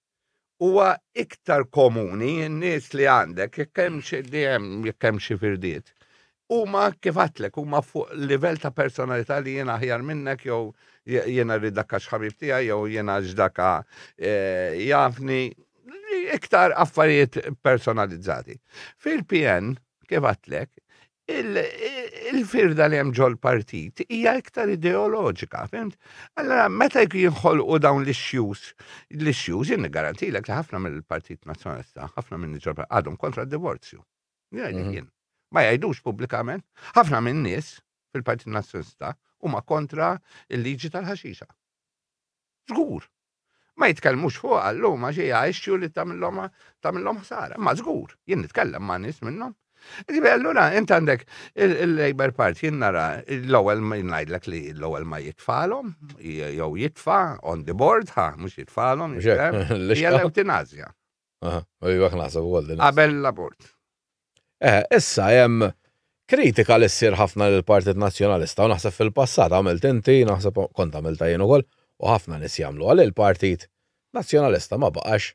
huwa iktar komuni n-nies li għandek jekk hemm xi dejjem jekk hemm xi firdiet. Huma kif għadtlek huma fuq livell ta' personalità li jiena aħjar minnek jew jiena rrid dak għax ħabib tiegħi jew jiena għax daka eh, jafni iktar affarijiet personalizzati. Fil-PN, kif għadtlek, il-firda li hemm ġol-partit hija iktar ideoloġika, fimt? Allora, meta jinħolqu dawn l-issues, l-issues jien niggarantilek li ħafna mill-Partit Nazzjonalista, ħafna minn ġol għadhom kontra d-divorzju. Mhm. Jien. Ma jgħidux pubblikament, ħafna minn nies fil-Partit Nazzjonalista huma kontra il-liġi tal-ħaxixa. Żgur. Ma jitkellmux fuqha llum għax hija issue li tagħmilhom tagħmilhom ħsara. Ma żgur, jien nitkellem ma' nies minnhom. Ġifieri allura int għandek il-Labour Party jien nara l-ewwel ma ngħidlek li l-ewwel ma jitfalhom jew jitfa' on the board ħa mhux jitfalhom hija l-ewtinazja. Iva naħseb ukoll din. Qabel l-abort. Eh, issa hemm kritika li ssir ħafna lill-Partit Nazzjonalista u naħseb fil-passat għamilt inti, naħseb kont għamilta jien ukoll, u ħafna nies jagħmlu għal il-Partit Nazzjonalista ma baqax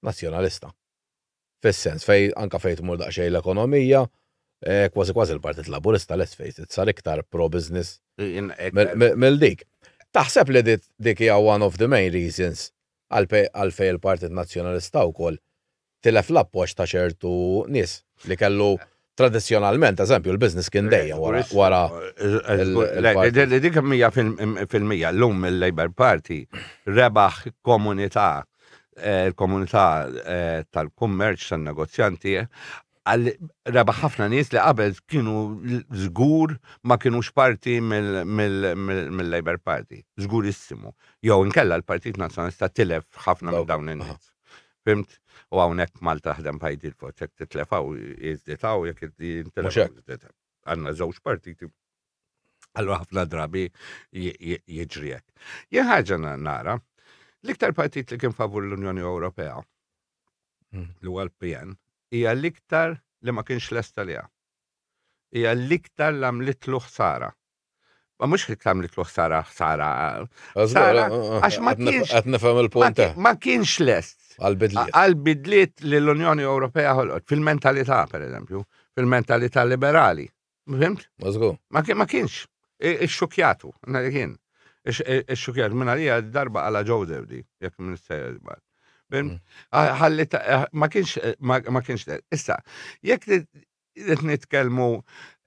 nazzjonalista. Fis-sens fej anka fejn tmur daqsxejn l-ekonomija, eh, kważi kważi l-Partit Laburista let's face it sar iktar pro-business mill dik. Taħseb li dik hija one of the main reasons għalfejn il-Partit Nazzjonalista wkoll tilef l-appoġġ ta' ċertu nies li kellu tradizzjonalment, eżempju, l-business kien dejjem wara. Dik 100% l-lum il-Labour Party rebaħ komunità, eh, il-komunità eh, tal-kummerċ tan-negozjanti għal rebaħ ħafna nies li qabel kienu żgur ma kinux parti mill-Labour Party. Żgurissimu. Jew inkella l-Partit Nazzjonalista tilef ħafna minn dawn in-nies. Fimt? U hawnhekk Malta taħdem bħajdi l-fort, jekk titlef hawn jiżdied hawn, jekk jintilef jiżdied. Għandna żewġ partiti. Allura ħafna drabi jiġri hekk. Jien ħaġa nara, l-iktar partit li kien favur l-Unjoni Ewropea hmm. li huwa l-PN, hija l-iktar li ma kienx lesta liha. Hija l-iktar li għamlitlu ħsara. Ma mhux li għamlitlu ħsara ħsara. Ħsara għax ma kienx. Qed nifhem il-punt. Eh. Ma kienx lest. Għal-bidliet. Għal-bidliet li l-Unjoni Ewropea ħolqot fil-mentalità, per eżempju, fil-mentalità liberali. Fhimt? Mażgur. Ma ma kienx. Ixxukjatu, nhar kien. Ixxukjatu minn għalija darba għala Joseph di, jekk minn sejjer żball. Mm. Ħalli eh, ma kienx eh, ma kienx Issa, jekk qed nitkellmu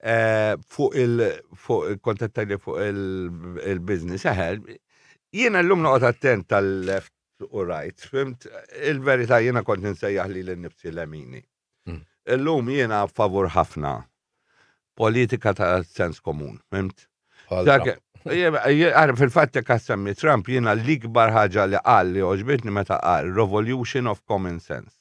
eh, fuq il fuq il-kontettajli fuq il-business, eħel, jiena llum noqgħod attent tal-left u right, fimt? Il-verità jiena kont insejjaħ li l-nifsi lemini. Hmm. Illum jiena favur ħafna politika ta' sens komun, fimt? Għara, fil-fatt jekk semmi Trump jiena l-ikbar ħaġa li qal li oġbitni meta qal revolution of common sense.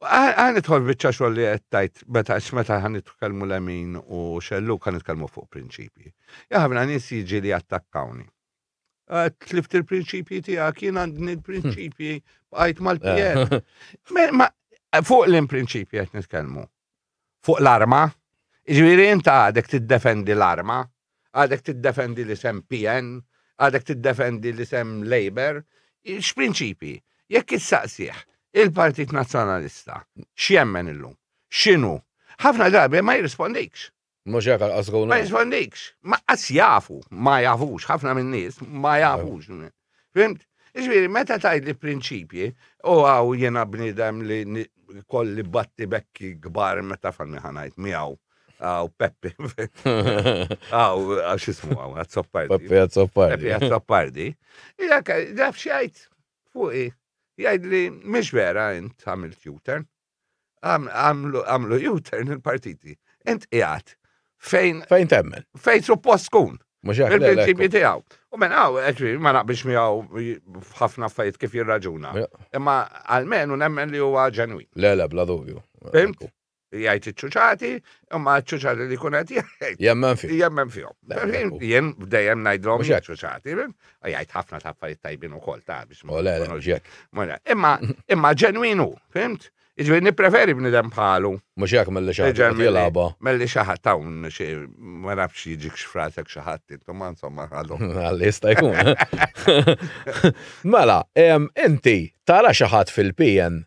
Għan nidħol biċċa xogħol li qed tajt meta meta ħan nitkellmu lemin u xelluk ħan nitkellmu fuq prinċipji. Ja ħafna nies jiġi li attakkawni. Eh, tlift il-prinċipji tiegħek, jien għandni l-prinċipji bqajt mal-PN. Ma fuq l-prinċipji qed nitkellmu. Fuq l-arma, ġifieri inta għadek tiddefendi l-arma, għadek tiddefendi l-isem PN, għadek tiddefendi l-isem Labour, x'prinċipji? Jekk issaqsih il-Partit Nazzjonalista x'jemmen illum, x'inhu? Ħafna drabi ma jirrispondikx. Mhux hekk għal qasguna. Ma jispondikx. Ma qas jafu, ma jafux, ħafna minn nies ma jafux. Fimt? Ġifieri, meta tgħid li prinċipji, u għaw jiena bniedem li kolli batti bekki kbar meta fanni ħanajt miegħu. Għaw, Peppi. Għaw, għaw xismu għaw, Azzopardi. Peppi Azzopardi. Peppi Azzopardi. Jaf xjajt fuqi. Jgħid li mhix vera int għamilt U-turn. Għamlu U-turn il-partiti. Int qiegħed fejn. Fejn temmen. Fejn suppost tkun. Mhux hekk. Il-prinċipji tiegħu. U minn hawn, ma naqbilx miegħu f'ħafna affarijiet kif jirraġuna. Imma għalmenu nemmen li huwa ġenwin. Le, le, bla dubju. Fimt? Jgħid iċ-ċuċati, imma ċ-ċuċati li jkun qed jgħid. Jemmen fihom. Jemmen fihom. Jien dejjem ngħidlhom ċuċati, jgħid ħafna ta' affarijiet tajbin ukoll ta' biex. Oh, le, le, mhux hekk. Imma imma ġenwinu, fimt? Jiġifieri nippreferi bniedem bħalu. Mhux hekk milli xi ħadd jilgħabha. Milli xi ħadd hawn xi ma nafx jiġik x'frasek xi ħadd intom ma insomma ħadu. Għalli jista' jkun. Mela, inti tara xi ħadd fil-PN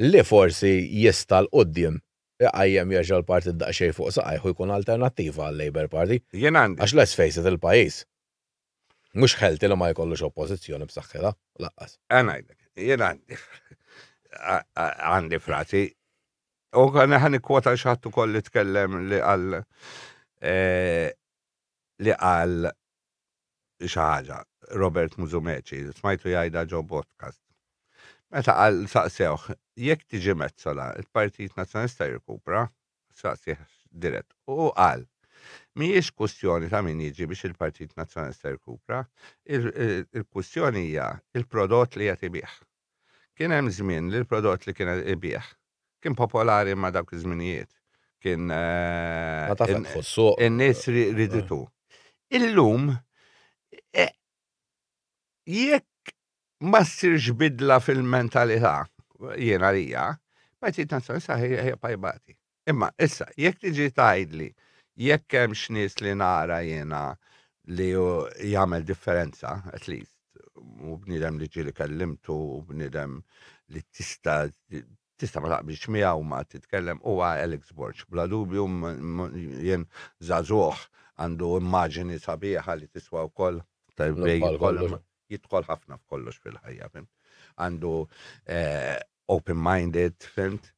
li forsi jista' 'l quddiem iqajjem jerġa' l-partit daqsxejn fuq saqajh u jkun alternattiva għal-Labour Party? Jien għandi. Għax let's face it il-pajjiż mhux healthy li ma jkollux oppożizzjoni b'saħħitha, laqqas. Ħa ngħidlek, jien għandi għandi frasi u ħa nikkwota xi ħadd ukoll li tkellem li qal eh, li qal xi ħaġa, Robert Musumeci, smajtu jgħidha ġo podcast. Meta qal saqsewh, jekk tiġi Metsola, il-Partit Nazzjonalista jirkupra, saqsih dirett. U qal, mhijiex kwistjoni ta' min jiġi biex il-Partit Nazzjonalista jirkupra, il-kwistjoni hija il-prodott li qed ibigħ. Kien hemm żmien li l-prodott li kien qed ibigħ kien popolari ma' dawk iż-żminijiet. Kien in-nies riditu. Illum e, jekk ma ssirx bidla fil-mentalità jien għalija, Partit Nazzjonalista ħejja jbati. Imma issa, jekk tiġi tgħidli jekk hemmx nies li nara jiena li jagħmel differenza, at least, u bniedem li ġieli kellimtu, u bniedem li tista' tista' ma taqbilx miegħu ma titkellem huwa Alex Borg. Bla dubju jien żagħżugħ għandu immaġini sabiħa li tiswa wkoll jidħol ħafna f'kollox fil-ħajja, fimt? Għandu eh, open-minded, fimt?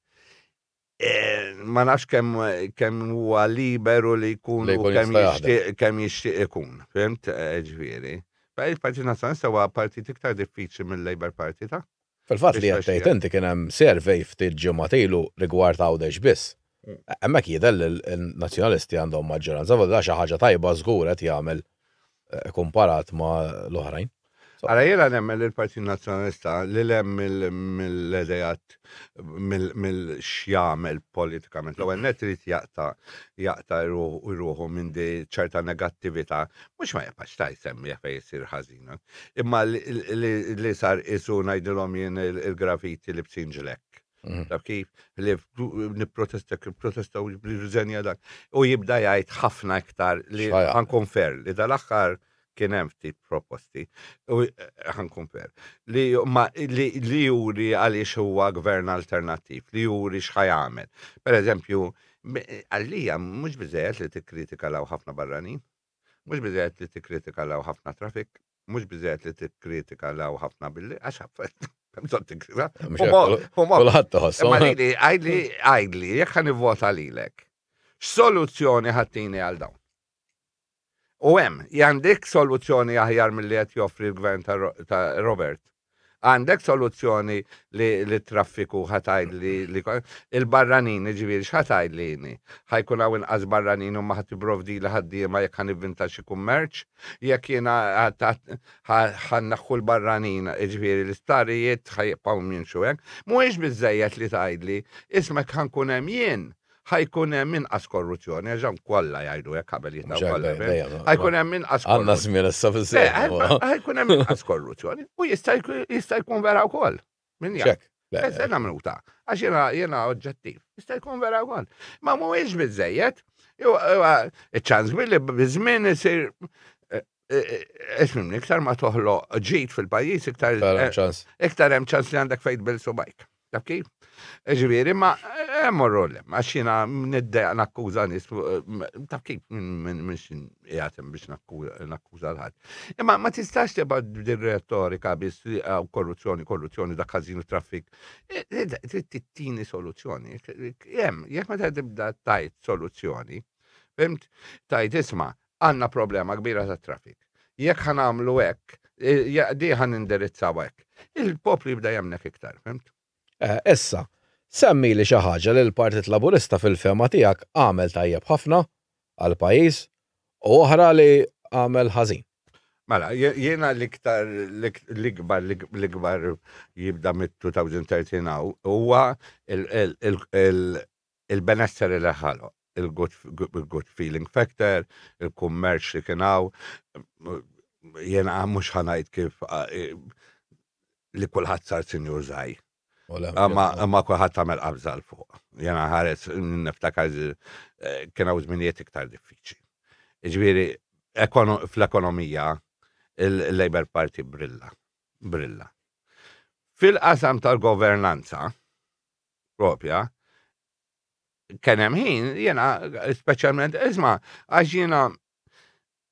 Eh, ma nafx kemm kemm huwa liberu li jkun u kemm jixtieq kemm jixtieq ikun, fimt? Eh, ġifieri. Il-Partit Nazzjonalista huwa partit iktar diffiċli mill-Labour Party ta' Fil-fatt li qed tgħid inti kien hemm survey ftit ġimgħat ilu rigward Għawdex biss. Hemmhekk jidher li l-Nazzjonalisti għandhom maġġoranza, da xi ħaġa tajba żgur qed jagħmel eh, komparat ma' l-oħrajn. Ara jiena nemmen li l-Partit Nazzjonalista li lem mill-idejat mill-x'jagħmel politikament. L-ewwel net irid jaqta' jaqta' ruħu minn di ċerta negattività, mhux ma jibqax ta' jsemmi fejn isir ħażin. Imma li sar isu ngħidilhom jien il-grafiti li bsin ġlekk. Mhm. Taf kif li nipprotesta protesta u riżenja dak. U jibda jgħid ħafna iktar li ħankun fer li dal-aħħar kien hemm ftit proposti. U eh, ħankun fer. Li, ma, li, li juri għaliex huwa gvern alternattiv, li juri x'ħajamel. Per eżempju, għalija mhux biżejjed li tikkritika law ħafna barranin, mhux biżejjed li tikkritika law ħafna trafik, mhux biżejjed li tikkritika law ħafna billi għax bżonn tikkritika. Kulħadd tħossu. Ma lili, għidli, għidli, jekk ħa nivvota lilek, x'soluzzjoni ħattini għal dawn? U hemm, għandek soluzzjoni aħjar milli qed joffri l-gvern ta' Robert. Għandek soluzzjoni li l-traffiku ħa tgħidli li il-barranin, ġifieri x'ħa tgħidli jini? Ħa jkun hawn inqas barranin u ma ħa tipprovdili ħaddiema jekk ħa nivvinta xi kummerċ? Jekk jiena ħa nneħħu l-barranin, ġifieri l-isptarijiet ħa jibqgħu jimxu hekk? Mhuwiex biżżejjed li tgħidli, ismek ħa nkun hemm jien ħa jkun hemm inqas korruzzjoni, għax dawn kollha jgħidu hekk qabel jitgħu kollha. Ħa jkun hemm inqas Għandna żmien issa fis-sejf. Ħa jkun hemm inqas korruzzjoni u jista' jkun vera wkoll. Min jaf. Sena minuta, għax jiena jiena oġġettiv. Jista' jkun vera wkoll. Ma mhuwiex biżejjed. Iċ-ċans kbir li biż-żmien isir eh, eh, eh, iktar ma toħloq ġid fil-pajjiż iktar iktar hemm ċans li għandek fejt bil subajk. Taf kif? Ġifieri, ma eh, morru l għax jiena niddejaq nakkuża nies, eh, taf kif minn xin qiegħed biex nakkuża l-ħadd. Imma ma tistax tibqa' din retorika biss eh, korruzzjoni, korruzzjoni, dak ħażin u traffik. Trid tittini soluzzjoni. Hemm, jekk meta tibda tajt soluzzjoni, fimt, tajt isma' għandna problema kbira ta' traffic. Jekk ħa nagħmlu hekk, di ħa nindirizzaw hekk. Il-poplu jibda jemmnek iktar, fimt? Eh, issa, semmi li xi ħaġa li l-Partit Laburista fil-fehma tiegħek għamel tajjeb ħafna għall-pajjiż u oħra li għamel ħażin. Mela, jiena l-iktar l-ikbar l-ikbar jibda mit-2013 huwa il-benesseri li ħaloq, il-good feeling factor, il-kummerċ li kien hawn, jiena mhux ħa ngħid kif eh, li kulħadd sar sinjur żgħir. Ma kulħadd tagħmel qabża l fuq. Jiena ħares niftakar eh, kien hawn żminijiet iktar diffiċli. Ġifieri fl-ekonomija il-Labour Party brilla, brilla. Fil-qasam tal-governanza, propja, kien hemm ħin, jiena speċjalment isma' għax jiena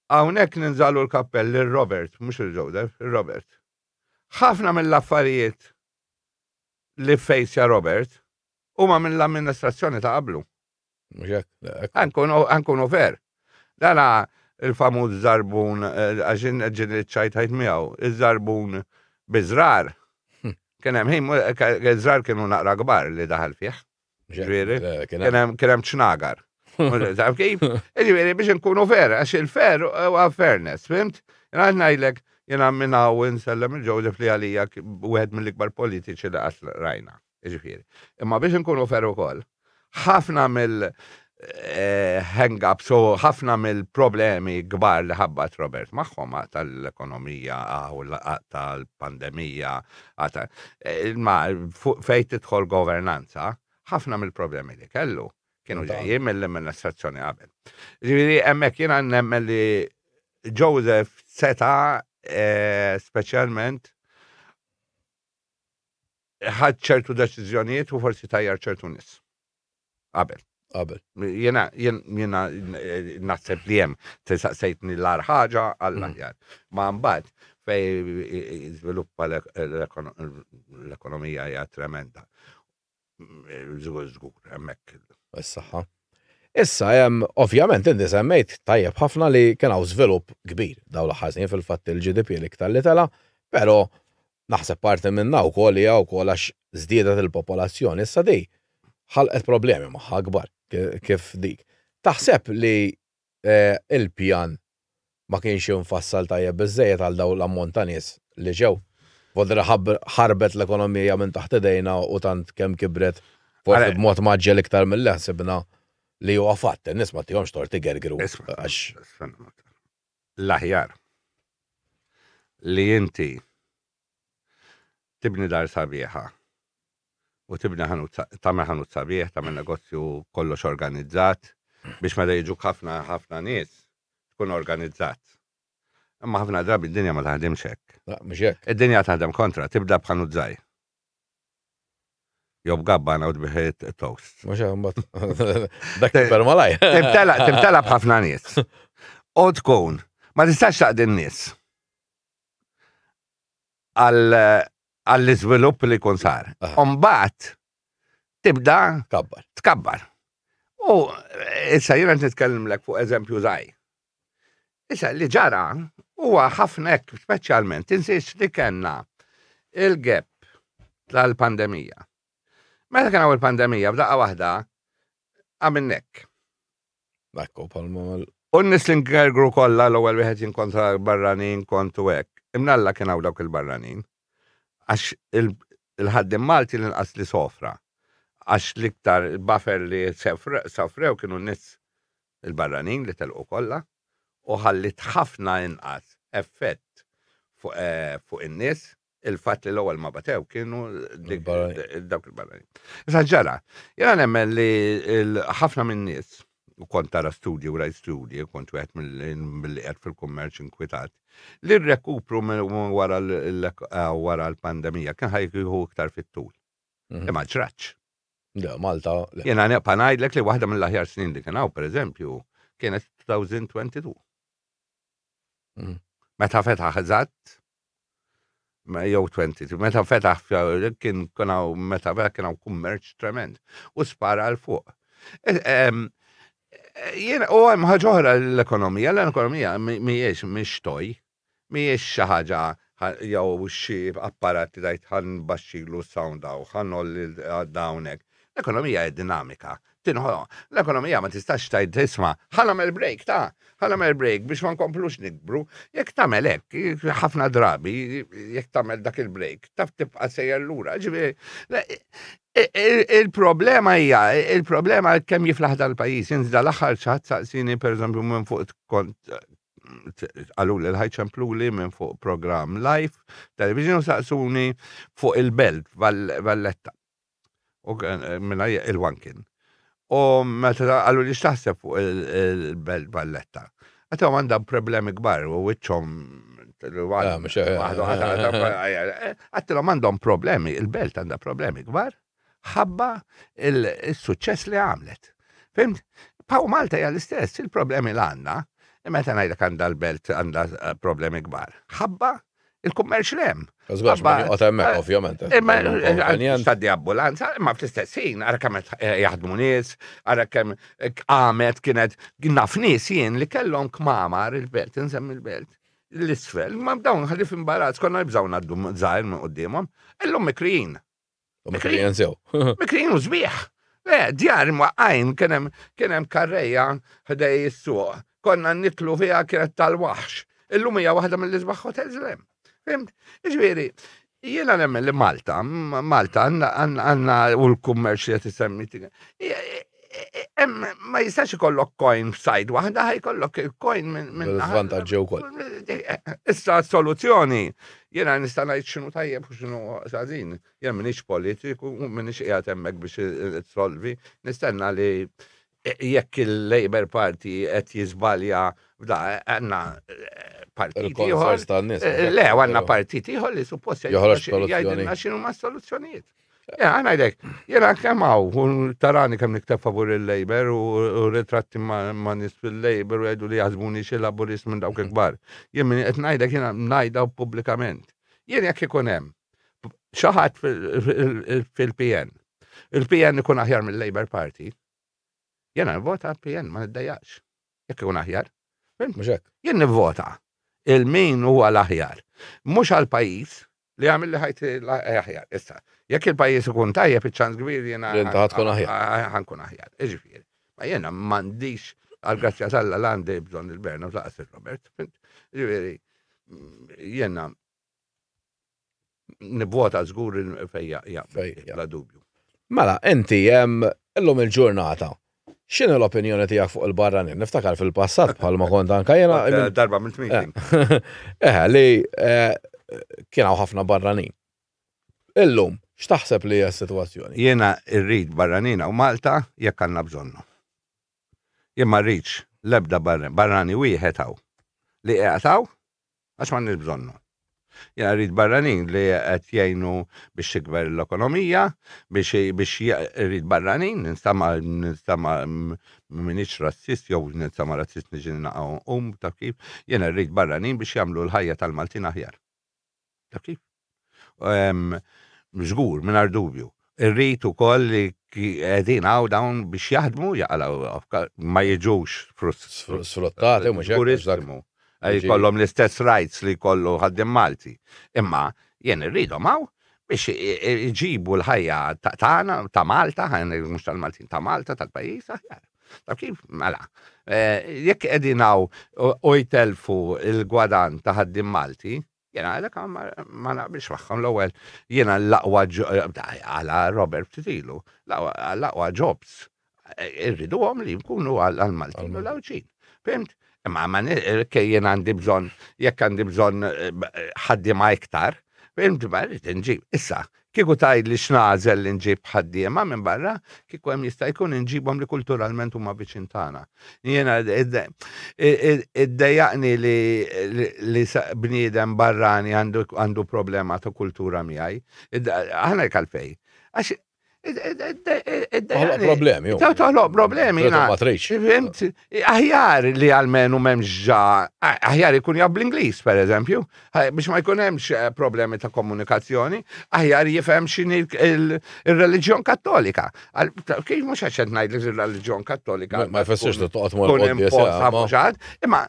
hawnhekk ninżalu l-kappell lil Robert, mhux il Joseph, il-Robert. Ħafna mill-affarijiet li fejsja Robert huma mill-amministrazzjoni ta' qablu. Ankunu fair. Dana il-famuż żarbun, eh, għax ġin ċajt ħajt miegħu, iż-żarbun biżrar. Hm. Kien hemm ħin, eh, iż-żrar kienu naqra kbar li daħal fih. Ġifieri, kien hemm ċnagar. Taf kif? Ġifieri biex nkunu fair, għax il-fair huwa fairness, fimt? Jena ngħidlek jena minn hawn insellem il-Joseph li għalija wieħed mill-ikbar politiċi li qatt rajna. Jiġifieri. Imma biex inkunu fair ukoll, ħafna mill eh, hang-ups u ħafna mill-problemi kbar li ħabbat Robert magħhom tal-ekonomija u tal-pandemija, eh, ma fejn tidħol governanza, ħafna mill-problemi li kellu kienu ġejjin mill-amministrazzjoni qabel. Ġifieri hemmhekk jiena nemmen li Joseph seta eh, speċjalment ħadd ċertu deċiżjonijiet u forsi tajjar ċertu nies. Qabel. Qabel. Jena, jena eh, naħseb li hemm tisaqsejtni l-ar ħaġa għall-aħjar. Mm. Ma mbagħad fej żviluppa l-ekonomija hija tremenda. Żgur, żgur, hemmhekk. Is-saħħa. Issa hemm ovvjament inti semmejt tajjeb ħafna li kien hawn żvilupp kbir dawn l-aħħar snin fil-fatt il-GDP l-iktar li tela, però naħseb parti minnha wkoll hija wkoll għax żdiedet il-popolazzjoni. Issa di ħalqet problemi magħha kbar kif dik. Taħseb li eh, il-pjan ma kienx imfassal tajjeb biżżejjed għal dawn l-ammont ta' nies li ġew. Voldere ħarbet l-ekonomija minn taħt idejna u tant kemm kibret forsi b'mod mgħaġġel iktar milli ħsibna li huwa fatt, in-nies ma tihomx tort igergru għax. L-aħjar li inti tibni dar sabiħa u tibni ħanut tagħmel ħanut sabiħ, tagħmel negozju kollox organizzat biex meta jiġuk ħafna ħafna nies tkun organizzat. Imma ħafna drabi d-dinja ma taħdimx hekk. Mhux hekk. Id-dinja taħdem kontra, tibda b'ħanut żgħir. Jew b'gabbana u tbigħ toast. Mhux hekk mbagħad. Dak per malaj. Timtela timtela b'ħafna nies. U tkun ma tistax taqdi n-nies. Għall-iżvilupp li jkun sar. Umbagħad tibda tkabbar. Tkabbar. U issa jiena nitkellimlek fuq eżempju żgħir. Issa li ġara huwa ħafna hekk speċjalment tinsiex li kellna il-gap tal-pandemija. Meta kien hawn il-pandemija f'daqqa waħda għamilna hekk. Ekku, palma. U n-nies li ngergru kollha l-ewwel wieħed jinkontra barranin kontu hekk. Imnalla kien hawn dawk il-barranin. Għax il-ħaddiem Malti l-inqas li sofra. Għax l-iktar buffer li sofrew kienu n-nies il-barranin li telqu kollha u ħalliet ħafna inqas effett fuq eh, in-nies il-fatt li l-ewwel ma batew kienu dawk il-barranin. Issa ġara, jiena nemmen li ħafna minn nies u kont tara studji u rajt studji, kont wieħed mill-li qed fil-kummerċ inkwitat, li r-rekupru wara eh, l-pandemija kien ħajkieħu iktar fit-tul. Imma ġratx. Le, Malta. Jiena neqpa' ngħidlek li waħda mill-aħjar snin li kien hawn, pereżempju, kienet 2022. Meta fetaħ eżatt, jew 20, meta fetaħ kien kien hawn meta fetaħ kien hawn kummerċ tremend u spara 'l fuq. E, jien u hemm ħaġa oħra l-ekonomija, l-ekonomija mhijiex mhix toj. Mhijiex xi ħaġa jew xi apparat li tgħid ħa nbaxxilu s-sound hawn, ħa ngħolli hawnhekk. L-ekonomija hija dinamika. Tinħoloq. L-ekonomija ma tistax tgħid isma' ħa nagħmel break ta' ħa nagħmel break biex ma nkomplux nikbru. Jekk tagħmel hekk, ħafna drabi, jekk tagħmel dak il-break, taf tibqa' sejjer lura. Ġifieri, il-problema hija, il-problema kemm jiflaħ dal-pajjiż. Jien dal-aħħar xi ħadd saqsini pereżempju minn fuq kont qaluli l-ħajċempluli minn fuq program live, television u saqsuni fuq il-belt Valletta. U eh, minna il-wankin. U meta qalu li x'taħseb fuq il-belt Valletta. Għataw għandha problemi kbar u wiċċhom ah, eh, Għattilhom għandhom problemi, il-belt għandha problemi kbar. ħabba il-suċċess li għamlet. Fimt? Paw Malta hija l-istess, il-problemi l għandna, meta ngħidlek għandha l-belt għandha eh, problemi kbar. Ħabba il-kummerċ li hemm. Żgħax ma joqgħod hemmhekk ovvjament. Imma eh, tgħaddi ambulanza, imma fl-istess ħin ara kemm eh, jaħdmu nies, ara kemm qamet kienet naf nies jien li kellhom kmamar il-belt, insemmi l-belt l-isfel, ma dawn ħalli f'imbarazz konna nibżgħu ngħaddu żgħir minn quddiemhom, illum mikrijin. U mikrijin sew. Mikrijin u sbieħ. Le, djar mwaqqajn kien hemm karreja ħdej is-suq. Konna nitlu fiha kienet tal-waħx. Illum hija waħda mill-isbaħ hotels li hemm. Fimt? Jiġifieri, jiena nemmen li Malta, Malta għandna u l-kummerċ li qed isemmi ma jistax ikollok coin f'sajd waħda, ħajkollok il-coin minn. Vantaġġi wkoll. Issa soluzzjoni, jiena nista' ngħid x'inhu tajjeb u x'inhu ħażin. Jien m'iniex politiku, m'iniex qiegħed hemmhekk biex solvi, nistenna li jekk il-Labour Party qed jiżbalja f'da għandna partit ieħor. Le, għandna partit ieħor li suppost jgħidilna x'inhuma s-soluzzjonijiet. Ja, għana jdek, jena kemm hawn, tarani kemm nikteb favur il-Labor u ritratti ma' nies fil-Labor u jgħidu li jaħsbuni xi laburist minn dawk il-kbar. Jien min qed ngħidlek jiena ngħidha pubblikament. Jien jekk ikun hemm xi ħadd fil-PN, il-PN ikun aħjar mill-Labor Party, jiena nivvota PN ma niddejjaqx. Jekk ikun aħjar. Mhux hekk. Jien nivvota il-min huwa l-aħjar. Mhux għall-pajjiż, Li għamil li ħajti aħjar. Issa, jekk il-pajjiż ikun tajjeb, iċ-ċans kbir jiena. Li inti tkun aħjar. Ħankun aħjar. Iġifieri. Ma jiena m'għandix għal-grazzja tal-Alla la għandi bżonn il-Bernard laqas il-Robert. Ġifieri, jiena nivvota żgur fejja jaqbel, bla dubju. Mela, inti illum il-ġurnata, X'inhi l-opinjoni tiegħek fuq il-barranin? Niftakar fil-passat bħalma kont anka jiena. Eh, darba mill meeting. Eh, li eh, kien hawn ħafna barranin. Illum, x'taħseb li hija s-sitwazzjoni? Jiena rrid barranin hawn Malta jekk għandna bżonnu. Jien ma rridx l-ebda barrani wieħed hawn li qiegħed hawn Għax m'għandniex bżonnu. Jiena rrid barranin li qed jgħinu biex tikber l-ekonomija, biex biex rrid barranin, ninstama' ninstama' m'iniex razzist jew ninstama' razzist niġi naqa' um taf kif, jiena rrid barranin biex jagħmlu l-ħajja tal-Maltin aħjar. Taf kif? Żgur, mingħajr dubju. Irrid ukoll li qegħdin hawn dawn biex jaħdmu jaqalgħu ma jiġux sfruttati mhux hekk. Jkollhom l-istess rights li jkollu ħaddiem Malti. Imma jien irridhom hawn biex iġibu l-ħajja tagħna ta' Malta, mhux tal-Maltin ta' Malta tal-pajjiż aħjar. Taf kif? Mela, eh, jekk qegħdin hawn u jtelfu l-gwadan ta' ħaddiem Malti, Jena għalek ma naqbilx magħhom l-ewwel jiena l-aqwa għala Robert ftit ilu, l-aqwa jobs eh, irriduhom li jkunu għal-Maltin u l-Għawdxin. Fimt? Imma ma jien għandi bżonn, jekk għandi bżonn eh, ħaddiema iktar, fimt ma rrid inġib. Issa, Kieku tgħidli x'nagħżel li nġib ħaddiema minn barra, kieku hemm jista' jkun inġibhom li kulturalment huma viċin tagħna. Jiena iddejjaqni li li bniedem barrani għandu problema ta' kultura miegħi. Aħna għalfejn. Għax Toħloq problemi. Toħloq problemi. Ma tridx. Fimt, aħjar li għalmenu memx ġa, aħjar ikun jaf bl-Ingliż, per eżempju, biex ma jkun hemmx eh, problemi ta' komunikazzjoni, aħjar jifhem x'inhi il-reliġjon kattolika. Kif mhux għax qed ngħidlek il-reliġjon kattolika. Ma jfissirx li toqgħod mal Imma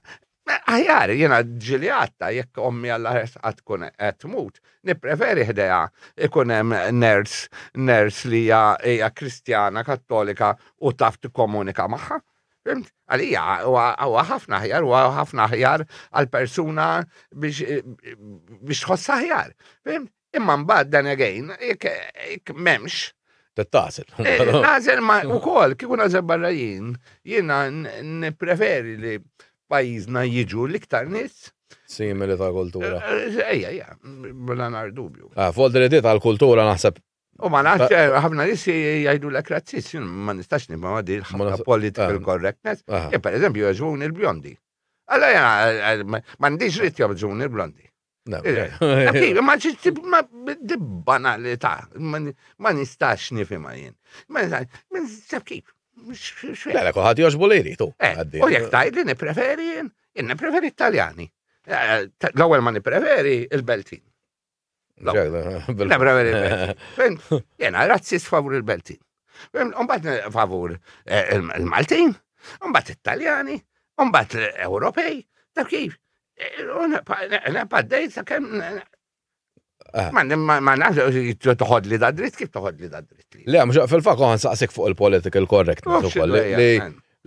Aħjar, jiena ġieli għadta jekk ommi Alla ħares qatt tkun qed tmut, nippreferi ħdejha ikun hemm nurse, nurse li hija hija Kristjana Kattolika u taf tikkomunika magħha. Fhimt? Għalija huwa ħafna aħjar, huwa ħafna aħjar għal persuna biex biex tħossha aħjar. Fhimt? Imma mbagħad dan again, jekk m'hemmx. Tittażel. Eh, nażel ma wkoll kieku nażel barra jien, jiena nippreferi li pajjiżna jiġu l-iktar nies simili ta' kultura. Eh, eh, ejja, ejja, bla nar dubju. Ah, Folder di tal-kultura naħseb U ma nafx, ħafna nies jgħidu l razzist, ma nistax nifhem ma di ħafna political correctness. Per eżempju, jogħġbuni l-bjondi. Alla jena, m'għandix dritt jogħġbuni l-blondi. Ma ma di banalità, ma nistax nifhimha jien. Ma nistax kif. Le, kulħadd jogħġbu li jrid. Eh, u jekk tgħid li nippreferi jien, jien nippreferi Taljani. Eh, l-ewwel ma nippreferi il-Beltin. Nippreferi il-Beltin. Jena razzist favur il-Beltin. Mbagħad favur eh, il-Maltin, mbagħad it-Taljani, mbagħad l-Ewropej, ta' kif? Paddejt sa' kem eh. Ma ma nafx toħod li da dritt kif toħod li da dritt li. Le, mhux fil-fatt għan saqsik fuq il-political correctness ukoll li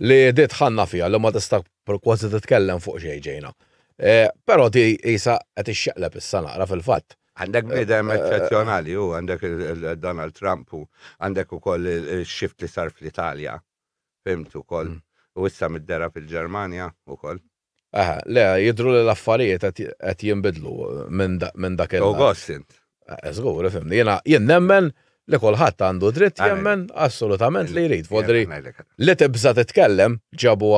li dit ħanna fiha li ma tista' kważi titkellem fuq xejn ġejna. Eh, però di isa qed ixxeqleb issa naqra fil-fatt. Għandek bniedem eċċezzjonali u għandek Donald Trump u għandek ukoll il-shift li sar fl-Italja. Fimt ukoll. Mm. U issa mid-dera fil-Ġermanja ukoll. Aha, le, jidhru li l-affarijiet qed jinbidlu minn dak il. U gost int. Eh, żgur, ifhimni. Jiena jien nemmen li kulħadd għandu dritt jemmen assolutament li jrid. Fodri li tibża titkellem ġabu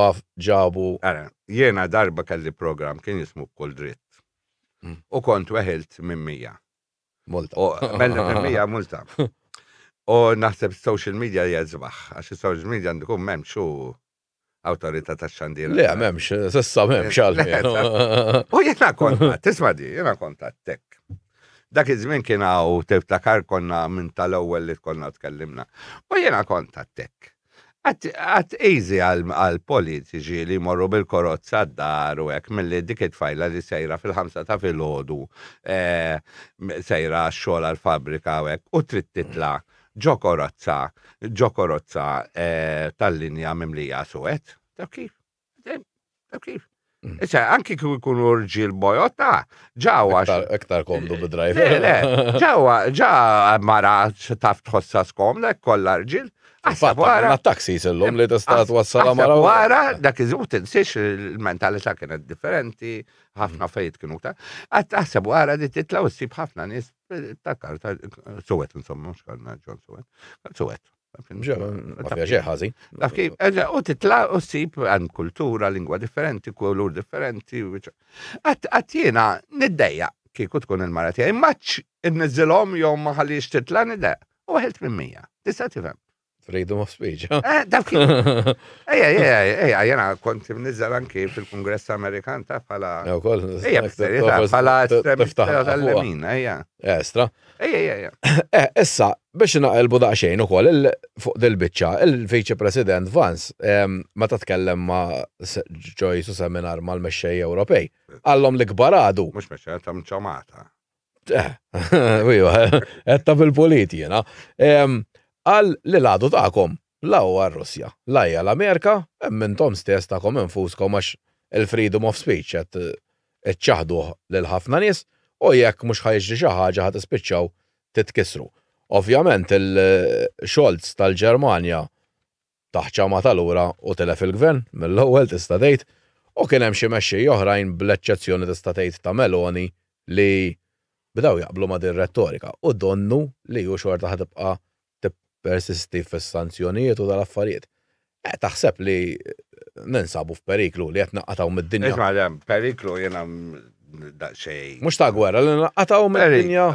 ġabu. Ara, jiena darba kelli program kien jismu b'kull dritt. Mm. U kont weħilt minn mija. Multa. Mella minn mija multa. U naħseb social media jezbaħ, għax social media għandu kun memx u awtorità tax-xandir. Le, m'hemmx, s'issa m'hemmx għal. U jiena kont, tisma' di, jiena kont għattek. Dak iż-żmien kien hawn tiftakar konna minn tal-ewwel li konna tkellimna. U jiena kont għattek. Għat easy għal politiċi li jmorru bil-korozza d-dar u hekk milli dik it-tfajla li sejra fil-ħamsa ta' filgħodu eh, sejra x-xogħol għall-fabbrika u hekk u trid titla' Ġo korozza, ġo korozza eh, tal-linja mimlija suwed. Taf kif? Taf kif? Mm. Issa, anki kif ikunu rġiel bojot, ta' ġawa. Iktar komdu bid-driver. Le, le, ġawa, ġa mara taf tħossa skomda, kollha rġiel. Aħseb wara. taxi illum li tista' twassal mara. Wara, dak iż tinsiex il-mentalità kienet differenti, ħafna fejt kienu ta' Aħseb wara li titla' u ssib ħafna nies Ta' karta, suwet insomma, mux karna ġon suwet. Suwet. Ma fija xejn ħażin. Taf kif, u titla u ssib għand kultura, lingwa differenti, kulur differenti. Għat jiena niddejja kieku tkun il-mara tiegħi, maċ inniżilhom jew ma ħallix titla niddejja. U ħelt minn mija. Tista' tifhem. Freedom of speech. Eh, dak Ejja, ejja, ejja, jena kont imniżżel anki fil-Kongress Amerikan ta' bħala. Ejja, bħala estremista tal-lemin, ejja. Estra. Ejja, ejja. Eh, issa, biex naqilbu daqsxejn ukoll fuq dil-biċċa, il-Viċi President Vance, meta tkellem ma' Joyce u seminar mal-mexxej Ewropej, qallhom li kbar għadu. Mhux mexxej, ta' mċamata. Iva, għedta fil-pulit jiena. Qal li l-għadu tagħkom la huwa r-Russja, la hija l-Amerika, hemm intom stess tagħkom infuskom għax il-freedom of speech qed iċċaħduh lil ħafna nies u jekk mhux ħa jiġri xi ħaġa ħa tispiċċaw titkissru. Ovvjament il-Scholz tal-Ġermanja tah ċamata lura u tilef il-gvern mill-ewwel tista' tgħid u kien hemm xi mexxejja oħrajn bl-eċċezzjoni tista' tgħid ta' Meloni li bdew jaqblu ma' din rettorika u donnu li hu xorta ħa tibqa' tippersisti fis-sanzjonijiet u dal-affarijiet. Eh, taħseb li ninsabu f'periklu li qed naqatgħu mid-dinja? Isma' le, periklu jiena daqsxejn. Mhux ta' gwerra li naqatgħu mid-dinja.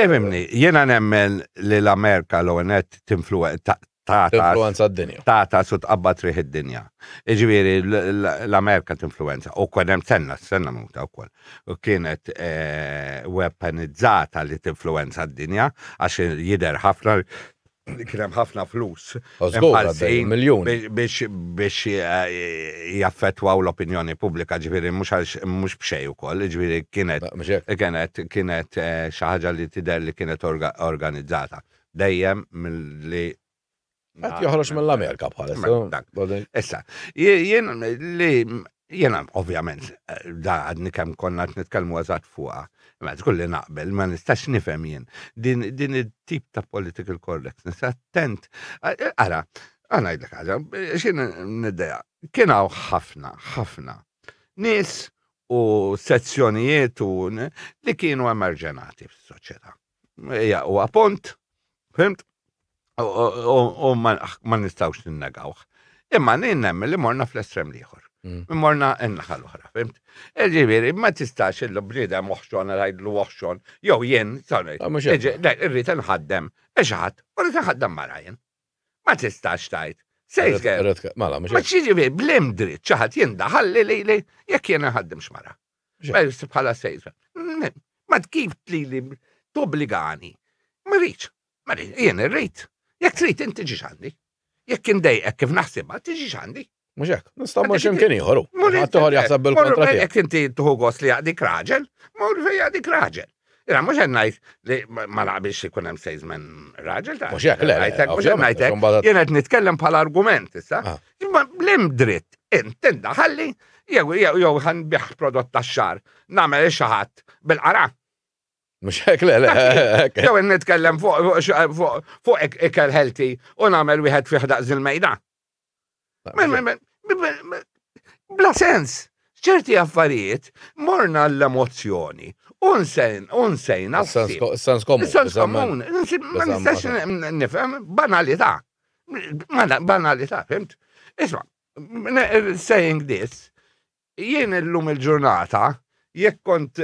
Ifhimni, jiena nemmen li l-Amerika l-ewwel nett tinfluenza d-dinja. Tagħtas u tqabbad riħ id-dinja. Jiġifieri l-Amerika tinfluenza u kien hemm senna, senna muta wkoll. U kienet weaponizzata li tinfluenza d-dinja għax jidher ħafna li kien hemm ħafna flus imħallsin biex biex jaffettwaw l-opinjoni pubblika, ġifieri mhux għax mhux b'xejn ukoll, ġifieri kienet kienet kienet xi ħaġa li tidher li kienet organizzata. Dejjem milli Qed joħroġ mill-Amerika bħalissa. Issa, jien li Jiena ovvjament da għadni kemm konna qed nitkellmu eżatt fuqha. Imma żgur li naqbel, ma nistax nifhem jien din din it-tip ta' political correctness attent. Ara, ħa ngħidlek ħaġa, x'in niddejjaq. Kien hawn ħafna, ħafna nies u sezzjonijiet u li kienu emarġenati fis-soċjetà. Hija huwa punt, fimt? U ma nistgħux ninnegawh. Imma nemmen li morna fl-estrem l-ieħor. Mm. Morna n-naħa l-oħra, fimt? E ġifieri, ma tistax illu bniedem oħxon għajdlu oħxon, jew jien, sorry, ah, irrid nħaddem, e xi ħadd, u rrid nħaddem mara jien. Ma tistax tajt. Sejt mela, Ma ġifieri blim dritt xi ħadd jindaħal li li jekk jien nħaddem x'mara. Bħala sejt. Ma kif li li tobbligani. Ma rridx. Ma rridx, jien irrid. Jekk trid inti tiġix għandi. Jekk indejqek kif naħsibha, tiġix għandi. Mhux hekk, nista' mmur x'imkien ieħor. Ħadd ieħor jaħseb bil-kontra tiegħek. Jekk inti tieħu gost li jaqdik raġel, mur fejn jaqdik raġel. Ira mhux qed ngħid li ma naqbilx ikun hemm salesman raġel ta'. Mhux hekk, le. Mhux qed ngħidlek. Jien qed nitkellem bħala argument issa. Ah. Imma blim dritt, int tindaħalli jew jew ħanbih prodott tax-xar, nagħmel xi ħadd bil-qara. Mux hekk, le, le. Jew nitkellem fuq ikel healthy u nagħmel wieħed fih daqs il-mejda. Bla sens. ċerti affarijiet morna l-emozzjoni unsejna. Sens komun. Sens komun. Ma nistax nifhem banalità. Banalità, fimt? Isma, saying this, Jien illum il-ġurnata, jekk kont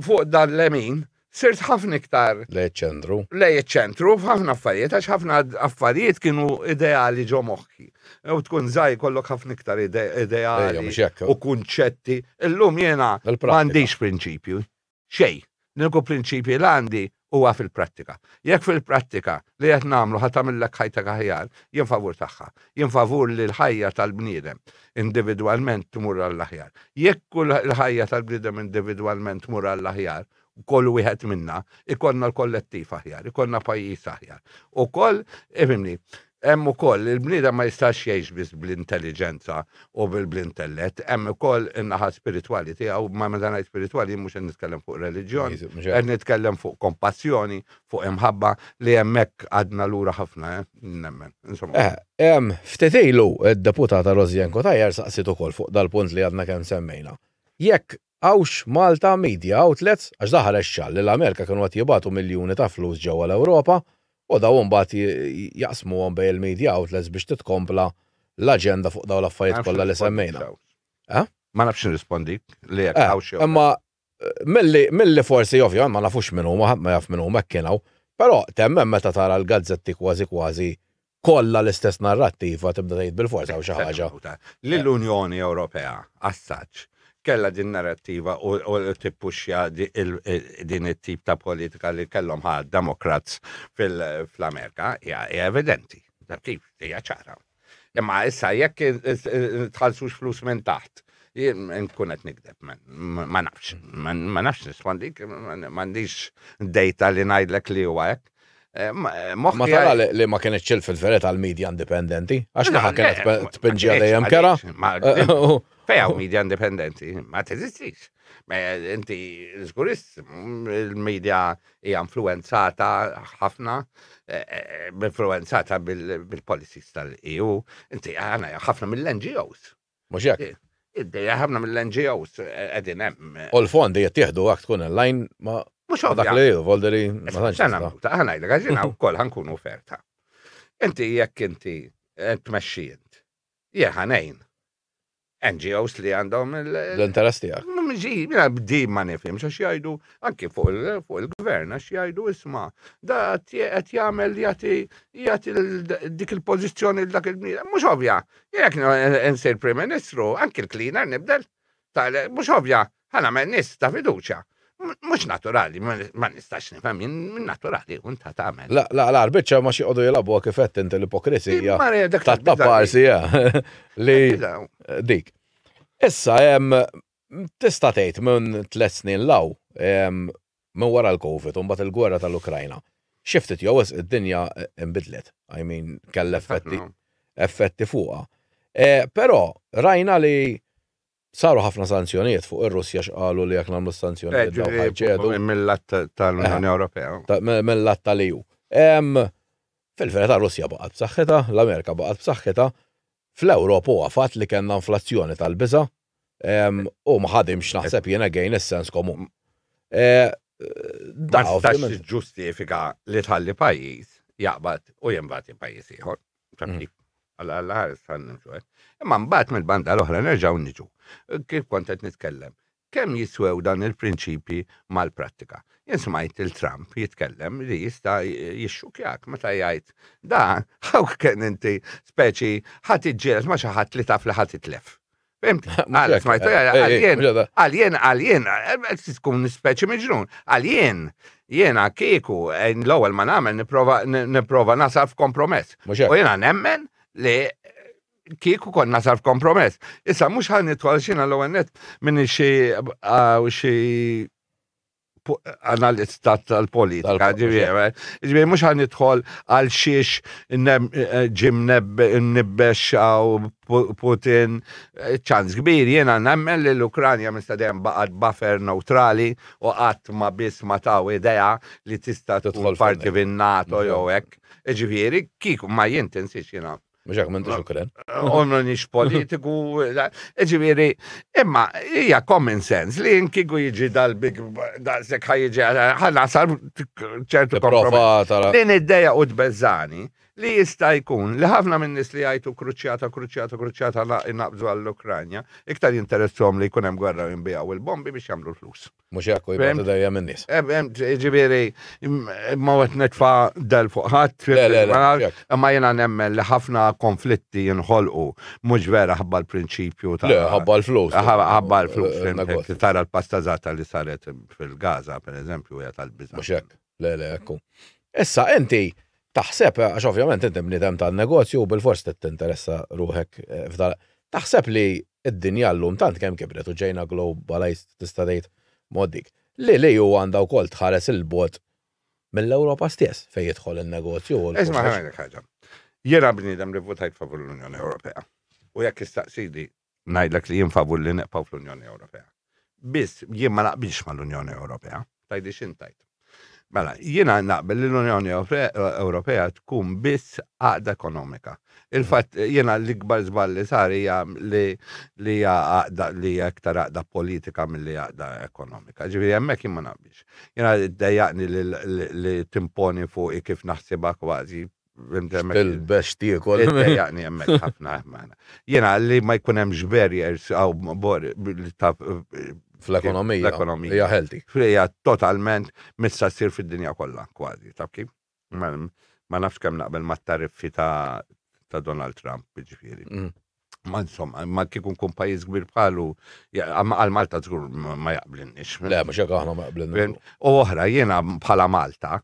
fuq dan l-lemin, sirt ħafna iktar. Lej iċ-ċentru. Lej iċ-ċentru f'ħafna affarijiet, għax ħafna affarijiet kienu ideali ġo moħħi. U tkun żgħir kollok ħafna iktar ideali u kunċetti. Illum jiena m'għandix prinċipju. Xejn. L-uniku prinċipji li għandi huwa fil-prattika. Jekk fil-prattika li qed nagħmlu ħa tagħmillek ħajtek aħjar, jien favur tagħha. Jien favur li l-ħajja tal-bniedem individwalment tmur għall-aħjar. Jekk kull l-ħajja tal-bniedem individwalment tmur għall-aħjar, kull wieħed minna, ikollna l-kollettiv aħjar, ikollna pajjiż aħjar. Ukoll, ifhimni, Hemm ukoll, il-bniedem ma jistax jgħix biss bl-intelliġenza u bl-intellett, hemm ukoll in-naħa spiritwali tiegħu, ma meta ngħid spiritwali jien mhux qed nitkellem fuq reliġjon, qed nitkellem fuq kompassjoni, fuq imħabba li hemmhekk għadna lura ħafna, eh, nemmen. Insomma. Eh, ftit ilu d-deputata Rosianne Cutajar saqsiet ukoll fuq dal-punt li għadna kemm semmejna. Jekk hawnx Malta media outlets, għax da ħareġ ċar li l-Amerika kienu qed jibagħtu miljuni ta' flus ġewwa l-Ewropa u dawn imbagħad jaqsmuhom bejn il-media outlets biex titkompla l-aġenda fuq dawn l-affarijiet kollha li semmejna. Eh? Ma nafx nirrispondik li jekk hawnx jew. Imma milli milli forsi ovvjament ma nafux min huma, ħadd ma jaf min huma hekk kien hawn, però temmen meta tara l-gazzetti kważi kważi kollha l-istess narrattiva tibda tgħid bilfors hawn xi ħaġa. Li l-Unjoni Ewropea as such kellha din narrattiva u tippuxja din it-tip ta' politika li kellhom ħa Democrats fl-Amerika hija evidenti. Kif hija ċara. Imma issa jekk tħallsux flus minn taħt, jien nkun qed nikdeb, ma nafx, ma nafx nispondik, m'għandix data li ngħidlek li huwa hekk. Eh, ma tara li ma kienx ċil fil-verità l-media indipendenti, għax naħa kienet tpinġija dejjem kera. Fejn hawn media indipendenti, ma teżistix. Inti żgurist, il-media hija influenzata ħafna, eh, eh, influenzata bil-policies tal-EU, inti għana ħafna mill-NGOs. Mhux hekk. Id-dejja ħafna mill-NGOs qegħdin hemm. U l-fondi jittieħdu għak tkun online ma Mhux dak li volderi ma tantx. Ħa ngħidlek għax jiena wkoll ħankunu ferta. Inti jekk inti tmexxi int. Jien ħanejn. NGOs li għandhom l-interess tiegħek. Mġi, jiena di ma nifhimx għax jgħidu anki fuq il-gvern għax jgħidu isma' da qed jagħmel jagħti jagħti dik il-pożizzjoni dak il-bniedem. Mhux ovvja, jekk insir Prim Ministru, anki l-cleaner nibdel. Mhux ovvja, ħa nagħmel nies ta' fiduċja. Mhux naturali, ma nistax nifhem jien naturali u inta tagħmel. La, la, la, biċċa ma xi jqogħdu jilagħbu kif qed inti l-ipokrisija. Ta' taparsi li dik. Issa hemm tista' tgħid minn tliet snin law minn wara l-Covid u mbagħad il-gwerra tal-Ukrajna. Xi ftit jew wisq id-dinja inbidlet. I mean, kellha effetti effetti fuqha. Eh, però rajna li Saru ħafna sanzjonijiet fuq ir-Russja x'qalu li jekk nagħmlu s-sanzjonijiet eh, dawk ħajċedu. Mill-att tal-Unjoni eh, Ewropea. Mill-att tal-EU. Fil-verità Russja baqgħet b'saħħitha, l-Amerika baqgħet b'saħħitha, fl-Ewropa huwa fatt li kellna inflazzjoni tal-biża' u ma ħadimx naħseb jien again is-sens komun. Eh, da tistax tiġġustifika li tħalli pajjiż jaqbad u jinvadi pajjiż ieħor. Mm. Alla alla ħares ħan nimxu hekk. Imma mbagħad mill-banda l-oħra nerġgħu niġu. Kif kont qed nitkellem, kemm jiswew dan il-prinċipji mal-prattika? Jien smajt il-Trump jitkellem li jista' jixxukjak meta jgħid da how can inti speċi ħadd iġġieled ma xi ħadd li taf li ħadd itlef. Fimt? Għal, smajtu, għal-jien, għal-jien, għal-jien, tkun speċi miġnun, għal-jien, jiena kieku, eh, l-ewwel ma nagħmel nipprova nasal f'kompromess. U jiena nemmen li kieku kon nasal f'kompromess. Issa mhux ħan nidħol xina l-ewwel net minn xi xi analista tal-politika, ġifieri, ġifieri mhux ħan nidħol għal xiex eh, ġim nibbex għaw Putin, eh, ċans kbir jiena nemmen li l-Ukranja mista dejjem baqgħet buffer neutrali u qatt ma biss ma taw idea li tista' tkun parti fin-NATO jew hekk. Ġifieri, kieku ma jien tinsiex jiena Mux hekk m'intix Ukren. U nix politiku, ġifieri, imma hija common sense li jinkigu jiġi dal-big dal-sek ħajġi ħana sar ċertu kompromess. Din id-deja u tbeżani li jista' jkun li ħafna minn nies li jgħidu kruċjata, kruċjata, kruċjata naqbżu għall-Ukranja, iktar jinteressom li jkun hemm gwerra u jinbijaw il-bombi biex jagħmlu l-flus. Mhux hekk u jibgħatu dejjem in-nies. Ġifieri, ma qed nitfa' del fuq ħadd, imma jiena nemmen li ħafna konflitti jinħolqu mhux vera ħabba l-prinċipju ta' Le, ħabba l-flus. Ħabba l-flus. Tara l-pastażata li saret fil-Gaza, pereżempju, hija tal-biża'. Mhux hekk. Le, le, ekku. Issa, inti taħseb, għax ovvjament inti bniedem tan-negozju u bilfors trid tinteressa ruħek eh, f'dal. Taħseb li d-dinja llum tant kemm kibret u ġejna globalized tista' tgħid mod dik, li l-EU għandha wkoll tħares 'il bogħod mill-Ewropa stess fejn jidħol in-negozju u l-kummerċ. Isma' ħa ngħidlek ħaġa. Jiena bniedem li vvutajt favur l-Unjoni Ewropea. U jekk issaqsili ngħidlek li jien favur li nibqgħu fl-Unjoni Ewropea. Biss jien ma naqbilx mal-Unjoni Ewropea. Tgħidli x'int tgħid. Mela, jiena naqbel li l-Unjoni Ewropea tkun biss għaqda ekonomika. Il-fatt jiena l-ikbar żball li sar hija li li hija għaqda li hija iktar għaqda politika milli għaqda ekonomika. Ġifieri hemmhekk jien ma naqbilx. Jiena ddejjaqni li timponi fuqi kif naħsibha kważi Tilbex tiekol. Jaqni hemmhekk ħafna ħmana. Jiena li ma jkun hemmx barriers għaw ta' fl-ekonomija. Fl-ekonomija. Hija healthy. Hija totalment missa ssir fid-dinja kollha kważi, taf kif? Ma nafx kemm naqbel mat-tariffi ta' Donald Trump, ġifieri. Mm. Ma insomma, ma kieku nkun pajjiż kbir bħalu, għal Malta żgur ma jaqblinniex. Le, mhux hekk aħna ma jaqblinniex. U oħra, jiena bħala Malta,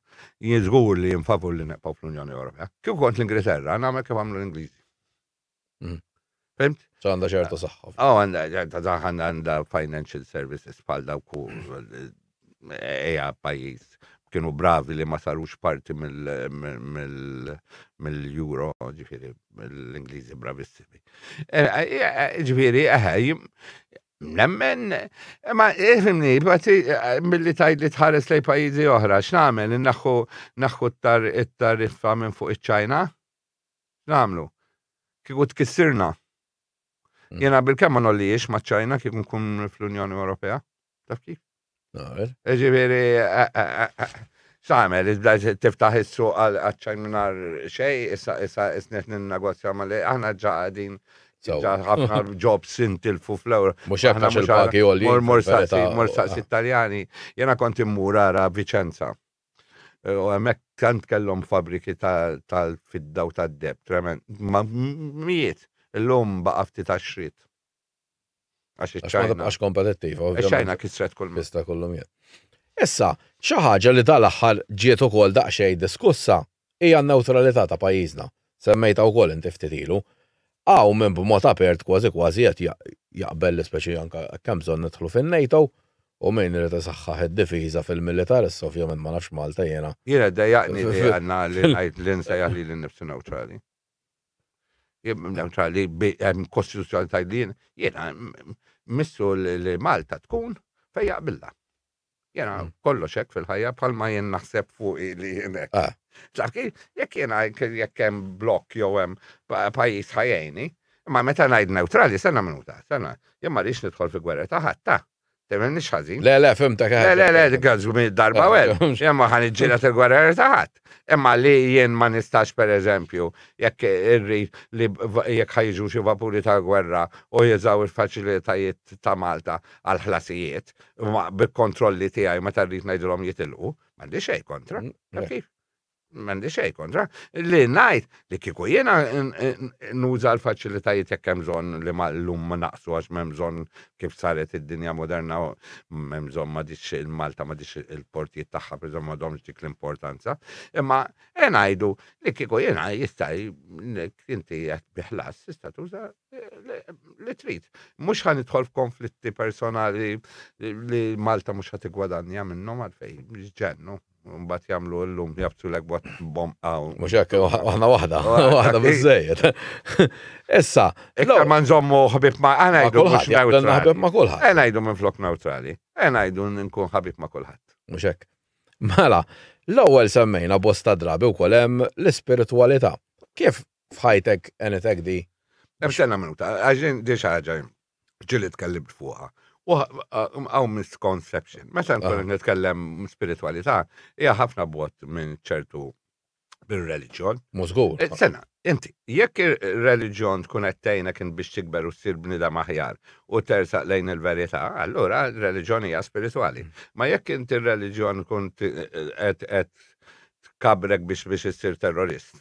jien żgur li jien favur li neqgħu fl-Unjoni Ewropea. Kieku kont l-Ingilterra, nagħmel kif għamlu l-Ingliżi. Mm. Fimt? Għandha ċertu saħħa. Oh, għandha ċerta saħħa għandha financial services bħal dawk eja pajjiż kienu bravi li ma sarux parti mill-euro, ġifiri, l-Ingliżi bravissimi. Eh, eh, eh, ġifiri, eħe, nemmen, ma ifimni, mill-li tajd li tħares lej pajjiżi oħra, x'nagħmel, naħħu naħħu t-tariffa minn fuq iċ-Ċajna? X'nagħmlu? Kieku tkissirna. Mm. Jena bil-kemm ma nollijiex maċ-Ċajna kieku nkun fl-Unjoni Ewropea. Taf kif? Ġifieri, x'għamel, tiftaħ is-suq għal-ċajn mingħajr xejn, issa issa isnet ninnegozja ma li aħna ġa qegħdin. Ġa ħafna jobs intilfu fl-ewro. Mhux hekk għax il-pagi għoljin. Mor mor saqsi, mor saqsi Taljani. Jena kont immur ara Vicenza. U hemmhekk tant kellhom fabriki tal-fidda u tad-deb, tremend. Ma mijiet. Illum baqa' ftit għaxriet. Għax iċ-Ċina. Għax kompetittiva. Iċ-Ċina kisret kull. Kisret kull miet. Issa, xi ħaġa li dal-aħħar ġiet ukoll daqsxejn diskussa hija n-newtralità ta' pajjiżna. Semmejtha wkoll inti ftit ilu. Hawn min b'mod apert kważi kważi qed jaqbel li speċi anke jekk hemm bżonn nidħlu fin-NATO u min irid isaħħaħ id-difiża fil-militar, issa ovvjament ma nafx Malta jiena. Jiena ddejjaqni li għandna li ngħid li nsejjaħ lili nnifsi newtrali. Newtrali hemm kostituzzjoni tgħid li jiena missu li Malta tkun fejn jaqbillha. Jena mm. kollox hekk fil-ħajja bħalma jien naħseb fuq li jien hekk. Ah. Taf jekk jiena jekk hemm blokk jew hemm pajjiż ħajjeni, imma meta ngħid neutrali sena minuta, sena, jien ma rridx nidħol fi gwerra ta' ħadd ta' Temmen nix ħażin. Le, le, fimtek. Le, le, le, għazzu minn darba għel. Jien ma ħan iġġiela il-gwerra ta' ħadd. Imma li jien ma nistax per eżempju, jekk irrid li jekk ħajġu xi vapuri ta' gwerra u jużaw il-faċilitajiet ta' Malta għal ħlasijiet, imma bil-kontrolli tiegħi meta rrid ngħidilhom jitilqu, m'għandi xejn kontra. Mm, kif? M'għandi xejn kontra. Li ngħid li kieku jiena nuża l-faċilitajiet jekk hemm bżonn li ma llum ma naqsu għax m'hemm bżonn kif saret id-dinja moderna m'hemm bżonn ma dix il-Malta ma dix il-portijiet tagħha pereżempju m'għadhomx dik l-importanza. Imma e ngħidu li kieku jiena jista' inti qed biħlas tista' tuża li trid. Mhux ħa nidħol f'konflitti personali li Malta mhux ħa tiggwadanja minnhom għalfejn, ġennu. Mbagħad jagħmlu llum jabsu lek bot bom hawn. Mhux hekk, aħna waħda, waħda biżejjed. Issa, iktar ma nżommu ħbib ma' aħna ngħidu mhux neutrali. Ħbib ma' kulħadd. Eh ngħidu minflok neutrali. Eh ngħidu nkun ħabib ma' kulħadd. Mhux hekk. Mela, l-ewwel semmejna bosta drabi wkoll hemm l-ispiritwalità. Kif f'ħajtek għenitek di? Hemm sena minuta, għax di xi ħaġa ġieli tkellimt fuqha. U hawn misconception. Meta nkun ah. nitkellem spiritualità, hija ħafna bot minn ċertu bir-reliġjon. Mużgur. Eh, sena, inti, jekk ir-reliġjon tkun qed tgħinek int biex tikber u ssir bniedem aħjar u tersaq lejn il-verità, allura r-reliġjon hija spiritwali. Mm. Ma jekk inti r-reliġjon tkun qed tkabrek biex biex issir terrorist.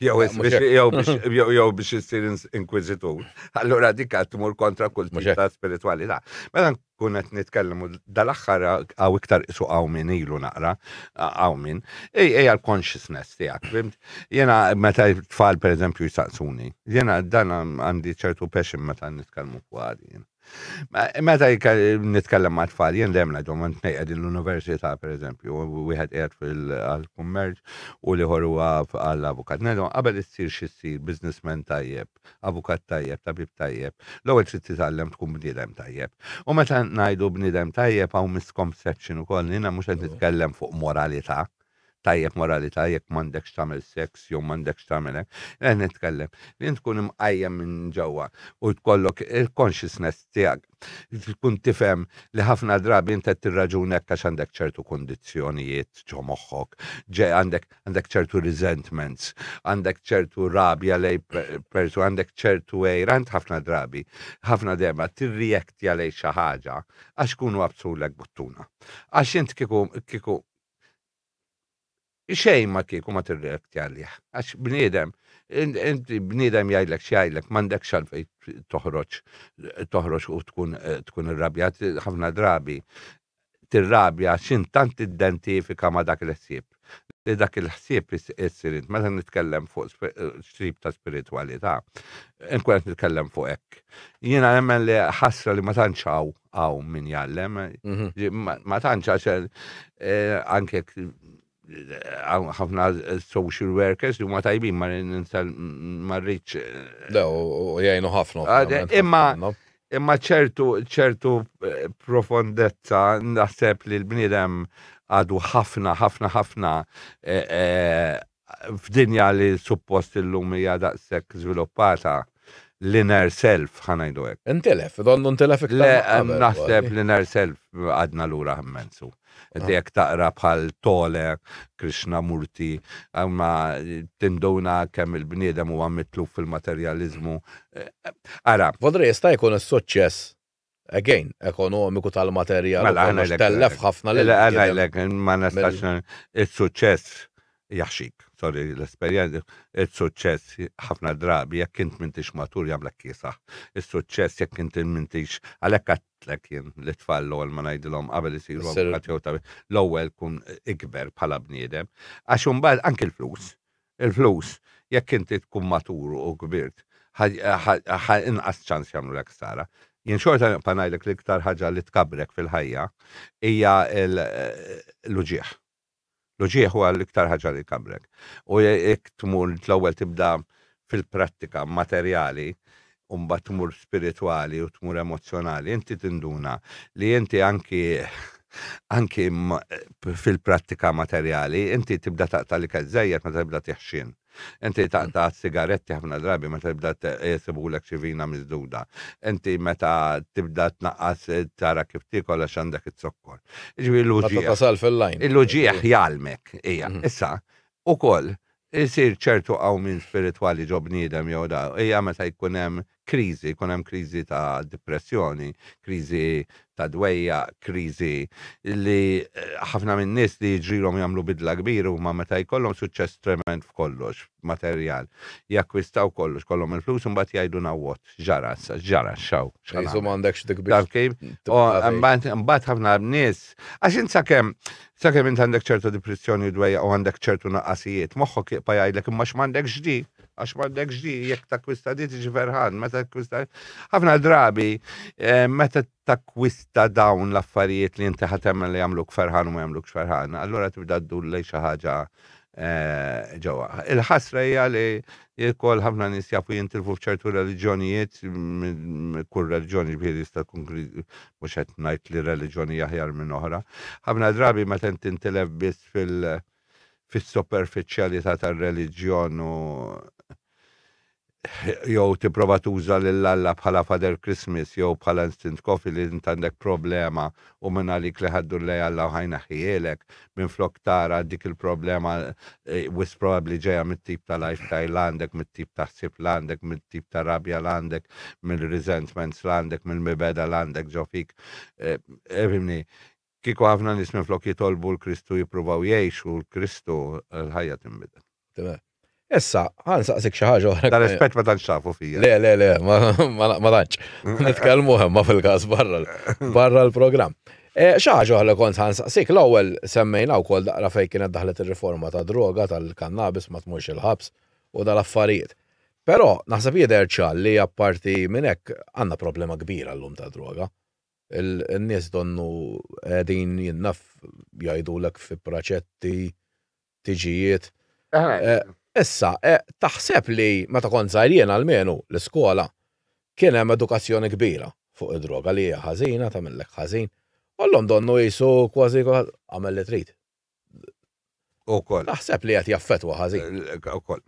Jew jew biex issir inkwiżitur. Allura dik qed tmur kontra kull tip ta' spiritwalità. Meta nkun qed nitkellmu dal-aħħar hawn iktar isu hawn min ilu naqra, hawn min. Ejja l-consciousness tiegħek, fimt? Jiena meta tfal pereżempju jsaqsuni, jiena dan għandi ċertu passion meta nitkellmu fuq għadi. Meta nitkellem ma' tfal, jien dejjem ngħidhom għand tnejn qegħdin l-università pereżempju, wieħed qiegħed fil-kummerċ u l-ieħor huwa għall-avukat. Ngħidhom qabel issir xi ssir businessman tajjeb, avukat tajjeb, tabib tajjeb, l-ewwel trid titgħallem tkun bniedem tajjeb. U meta ngħidu bniedem tajjeb hawn misconception ukoll, jiena mhux qed nitkellem fuq moralità, tajjeb moralità jekk m'għandekx tagħmel seks jew m'għandekx tagħmel hekk. Qed nitkellem li int tkun imqajjem minn ġewwa u tkollok il-consciousness tiegħek tkun tifhem li ħafna drabi int qed tirraġuna hekk għax għandek ċertu kundizzjonijiet ġo moħħok, għandek għandek ċertu resentments, għandek ċertu rabja lej persu, għandek ċertu għejra, int ħafna drabi, ħafna deba tirreaktja lej xi ħaġa għax kunu għabsulek buttuna. Għax int kieku kieku xejn ma kieku ma tirreakti għalih. Għax bniedem, inti bniedem jgħidlek x'jgħidlek m'għandekx għalfejn toħroġ toħroġ u tkun tkun irrabjat ħafna drabi tirrabja x'int tant tidentifika ma' dak il-ħsieb. Li dak il-ħsieb issir int. Meta nitkellem fuq x'tip ta' spiritwalità, nkun qed nitkellem fuq hekk. Jiena nemmen li ħasra li ma tantx hawn hawn min jgħallem, mhm. ma tantx għax eh, anke ħafna social workers li huma tajbin ma ma rridx. Eh, Le, u jgħinu ħafna. Imma imma ċertu ċertu eh, profondezza naħseb li l-bniedem għadu ħafna ħafna ħafna f'dinja li suppost illum hija daqshekk żviluppata. l-inner self ħa ngħidu hekk. Intilef, donnu intilef iktar. Le, naħseb l-inner self għadna lura immensu. Inti jekk taqra bħal Tole, Krishnamurti, ma tinduna kemm il-bniedem huwa mitluf fil-materjaliżmu. Ara. Vodri jista' jkun is-suċċess again, ekonomiku tal-materjal. Mela, kollox tellef ħafna lil. Ngħidlek, ma nistax is-suċċess jaħxik. Sorry, l-esperjenza, is-suċċess ħafna drabi jekk int m'intix matur jagħmlek kiesaħ. Is-suċċess jekk inti m'intix għalhekk għedtlek jien li tfal l-ewwel ma ngħidilhom qabel isiru avukat jew tabib, l-ewwel kun ikber bħala bniedem. Għax imbagħad anki l-flus, il-flus jekk inti tkun matur u kbirt, ħa inqas ċans jagħmlulek ħsara. Jien xorta nibqa' ngħidlek l-iktar ħaġa li tkabrek fil-ħajja hija l-uġigħ. L-uġigħ huwa l-iktar ħaġa li jkabrek. U jekk tmur l-ewwel tibda fil-prattika materjali, u mbagħad tmur spiritwali u tmur emozzjonali, inti tinduna li inti anki anki fil-prattika materjali, inti tibda taqta' l-ikel żejjed meta tibda tiħxien. Inti taqta' sigaretti ħafna drabi meta tibda jsibulek xi vina miżduda. Inti meta tibda tnaqqas tara kif tiekol għax għandek iz-zokkor. Jiġifieri l-uġigħ. Meta tasal fil-lajn. Il-uġigħ jgħallmek, hija. Issa, ukoll isir ċertu qawmien spiritwali ġo bniedem jew da, hija meta jkun hemm kriżi, jkun hemm kriżi ta' dipressjoni, kriżi ta' dwejjaq, kriżi li ħafna min-nies li jiġrilhom jagħmlu bidla kbira huma meta jkollhom suċċess tremend f'kollox, materjal, jakkwistaw kollox, kollhom il-flus u mbagħad jgħidu now what, x'ġara issa, x'ġara, x'hawn, x'ħa nagħmel. Qisu m'għandekx dik biex Taf kif? U mbagħad mbagħad ħafna nies, għax int sakemm sakemm int għandek ċertu dipressjoni u dwejjaq u għandek ċertu naqqasijiet, moħħok jibqa' jgħidlek imma x'm'għandekx di. Għax m'għandekx di, jekk takkwista di tiġi ferħan, meta takkwista. Ħafna drabi, eh, meta takkwista dawn l-affarijiet li inti ħatemmen li jagħmluk ferħan u ma jagħmlukx ferħan, allura tibda ddur lejn xi ħaġa eh, ġewwa. Il-ħasra hija li jkoll ħafna nies jafu jintilfu f'ċertu reliġjonijiet, kull reliġjoni ġifieri jista' tkun mhux qed ngħid li reliġjoni aħjar minn oħra. Ħafna drabi meta tintilef biss fil- fis-superfiċjalità tar-reliġjon u jew tipprova tuża lil Alla bħala Father Christmas jew bħala instant coffee li int għandek problema u minn għalik li ħa ddur lejn Alla u ħa jneħħihielek, minflok tara dik il-problema wisq probabbli ġejja mit-tip ta' lifestyle li għandek, mit-tip ta' ħsieb li għandek, mit-tip ta' rabja li għandek, mill-resentments li għandek, mill-mibegħda li għandek ġo fik. Ifhimni, Kieku ħafna nies minflok jitolbu 'l Kristu jippruvaw jgħixu 'l Kristu, l-ħajja tinbidel. Timem. Issa, ħa nsaqsik xi ħaġa oħra. Dal-aspett ma tantx tafu fija. Le, le, le, ma tantx. Nitkellmu ma fil-każ barra barra l-programm. Eh, xi ħaġa oħra li kont ħa nsaqsik, l-ewwel semmejna wkoll daqra fejn kienet daħlet ir-riforma ta' droga tal-kannabis ma tmurx il-ħabs u dal-affarijiet. Però naħseb jidher ċar li apparti minn hekk għandna problema kbira llum ta' droga. In-nies donnu qegħdin jien naf jgħidulek fi praċetti, tiġijiet. Eh, issa, eh, taħseb li meta kont żgħir jien almenu l-iskola kien hemm edukazzjoni kbira fuq id-droga li hija ħażina, tagħmillek ħażin. U llum donnu qisu kważi għamel li trid. Ukoll. Naħseb li qed jaffettwa ħażin. Ukoll.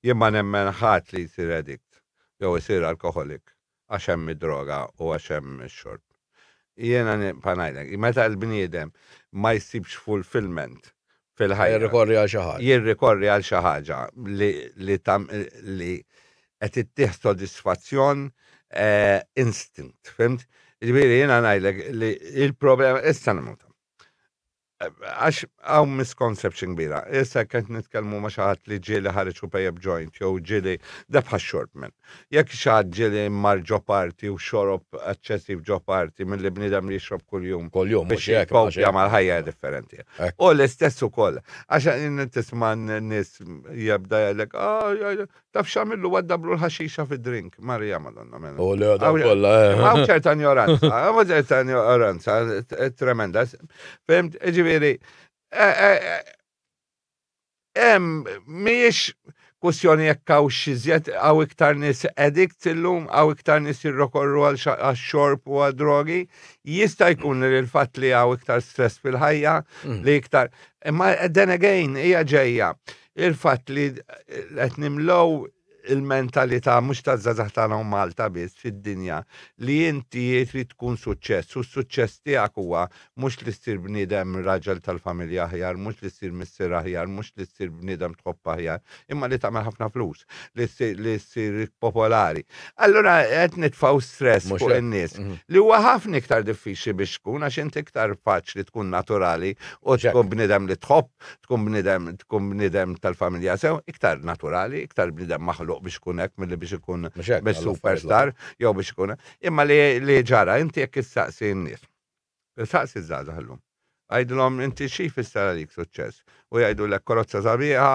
Jien ma nemmen ħadd li jsir addict jew isir alcoholic għax hemm id-droga u għax hemm ix-xorb. Jiena nibqa' ngħidlek, meta l-bniedem ma jsibx fulfillment fil-ħajja. Jirrikorri għal xi ħaġa. Jirrikorri għal xi ħaġa li li li qed ittih sodisfazzjon eh, instant, fimt? Ġifieri jiena ngħidlek li il-problema issa nimuta. Għax hawn misconception kbira. Issa jekk qed nitkellmu ma' xi ħadd li ġieli ħareġ u pejjep joint jew ġieli da bħax-xorb men. Jekk xi ħadd ġieli mar ġo party u xorob eċċessiv ġo party milli bniedem li jixrob kuljum. Kuljum mhux hekk. Biex jikkopja mal-ħajja hija differenti. U l-istess ukoll. Għax tisma' nies jibda jgħidlek, ah, Taf x'għamillu waddablu l-ħaxixa fid-drink, Marija Madonna mela. U le għadha kollha. Eh. Hawn ċerta ignoranza, hawn ċerta ignoranza tremenda. Fimt, ġifieri, eh, eh, hemm mhijiex kwestjoni jekk hawn xi żjed hawn iktar nies addicts illum, hawn iktar nies jirrokorru għal xorb u għal drogi, jista' jkun li l-fatt li hawn iktar stress fil-ħajja, mm. li iktar. Imma then again hija ġejja il-fatt li qed nimlow il-mentalità mhux taż-żgħażagħ tagħna u Malta biss fid-dinja li inti trid tkun suċċess u s-suċċess tiegħek huwa mhux li ssir bniedem raġel tal-familja aħjar, mhux li ssir missier aħjar, mhux li ssir bniedem tħobb aħjar, imma li tagħmel ħafna flus, li ssir popolari. Allura qed nitfgħu stress fuq in-nies mhm. li huwa ħafna iktar diffiċli biex tkun għax inti iktar faċli tkun naturali u tkun bniedem li tħobb tkun bniedem tkun bniedem tal-familja sew, iktar naturali, iktar bniedem maħluq biex ikun hekk milli biex ikun biex superstar jew biex ikun. Imma li, li ġara inti jekk issaqsi n-nies. Saqsi żgħażagħ illum. Għidilhom inti xi jfisser għalik suċċess. U jgħidu l karozza sabiħa,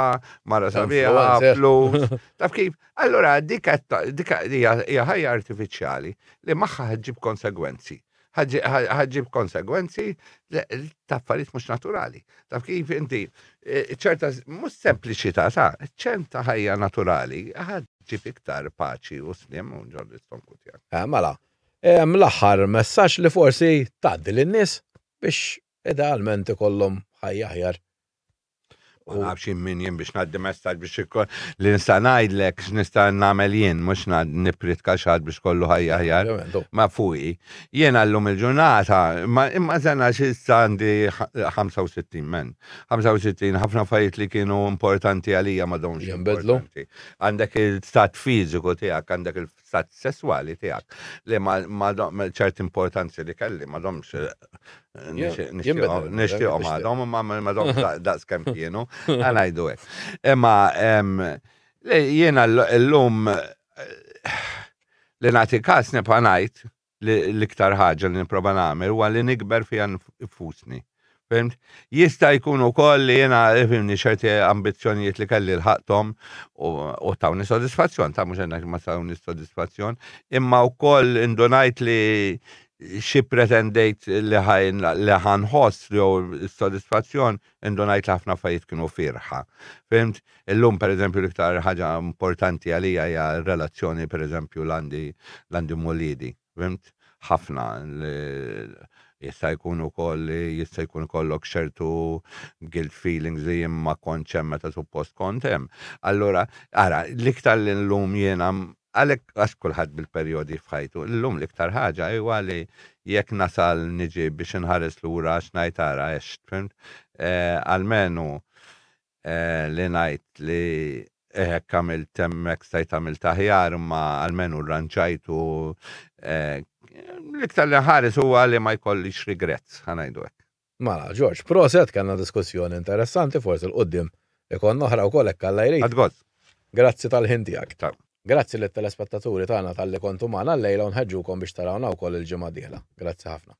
mara sabiħa, flus. Taf kif? Allura dik hija ħajja artifiċjali li magħha ħġib konsegwenzi ħaġġib konsegwenzi ta' affarijiet mhux naturali. Taf kif inti e, ċerta mhux sempliċità ta' ċerta ħajja naturali ħaġġib iktar paċi u slim u ġol l-istonku tiegħek. Eh, mela, l-aħħar messaġġ li forsi tgħaddi lin-nies biex idealment ikollhom ħajja aħjar Ma nafx jien min jien biex ngħaddi messaġġ biex ikun li nista' ngħidlek x'nista' nagħmel jien mhux nippritka xi ħadd biex kollu ħajja aħjar. Ma fuqi. Jiena llum il-ġurnata, ma imma sena xi issa għandi 65 men. 65 ħafna affarijiet li kienu importanti għalija m'għadhomx Jinbidlu. importanti. Għandek il-stat fiżiku tiegħek, għandek il stat sesswali tiegħek li ma ċert importanzi li kelli m'għadhomx eh, nixtieqhom għadhom imma m'għadhomx daqs kemm kienu ngħidu hekk. Imma jiena llum eh, li nagħti każ nibqa' ngħid li l-iktar ħaġa li nipprova nagħmel huwa li nikber fiha nfusni. Fimt? Jista' jkun ukoll li jiena fimni ċerti ambizzjonijiet li kelli lħaqthom u tawni sodisfazzjon, ta' mhux għandek ma tawni sodisfazzjon, imma wkoll indunajt li xi pretendejt li li ħanħoss li jew sodisfazzjon indunajt li ħafna affarijiet kienu firħa. Fimt? Illum pereżempju l-iktar ħaġa importanti għalija hija r-relazzjoni pereżempju l-għandi l-għandi m'uliedi. Fimt? Ħafna jista' jkun ukoll li jista' jkun ikollok ċertu guilt feelings li jien ma kontx hemm meta suppost kont hemm. Allura, ara, l-iktar li llum jiena għalhekk għax kulħadd bil-perjodi f'ħajtu, llum l-iktar ħaġa huwa li jekk nasal niġi biex inħares lura għax ngħid ara għext, fimt? Eh, almenu li ngħid li hekk għamilt hemmhekk stajt għamilt aħjar imma almenu rranġajtu l-iktar li nħares huwa li ma jkollix regrets, ħa ngħidu hekk. Mela, George, proset, kellna diskussjoni interessanti, forsi 'l quddiem ikollna oħra wkoll hekk Alla jrid. Ħadt gost. Grazzi tal-ħin tiegħek. Ciao. Grazzi lit-telespettaturi tagħna talli kontu magħna llejla u nħeġġukom biex tarawna wkoll il-ġimgħa d-dieħla. Grazzi ħafna.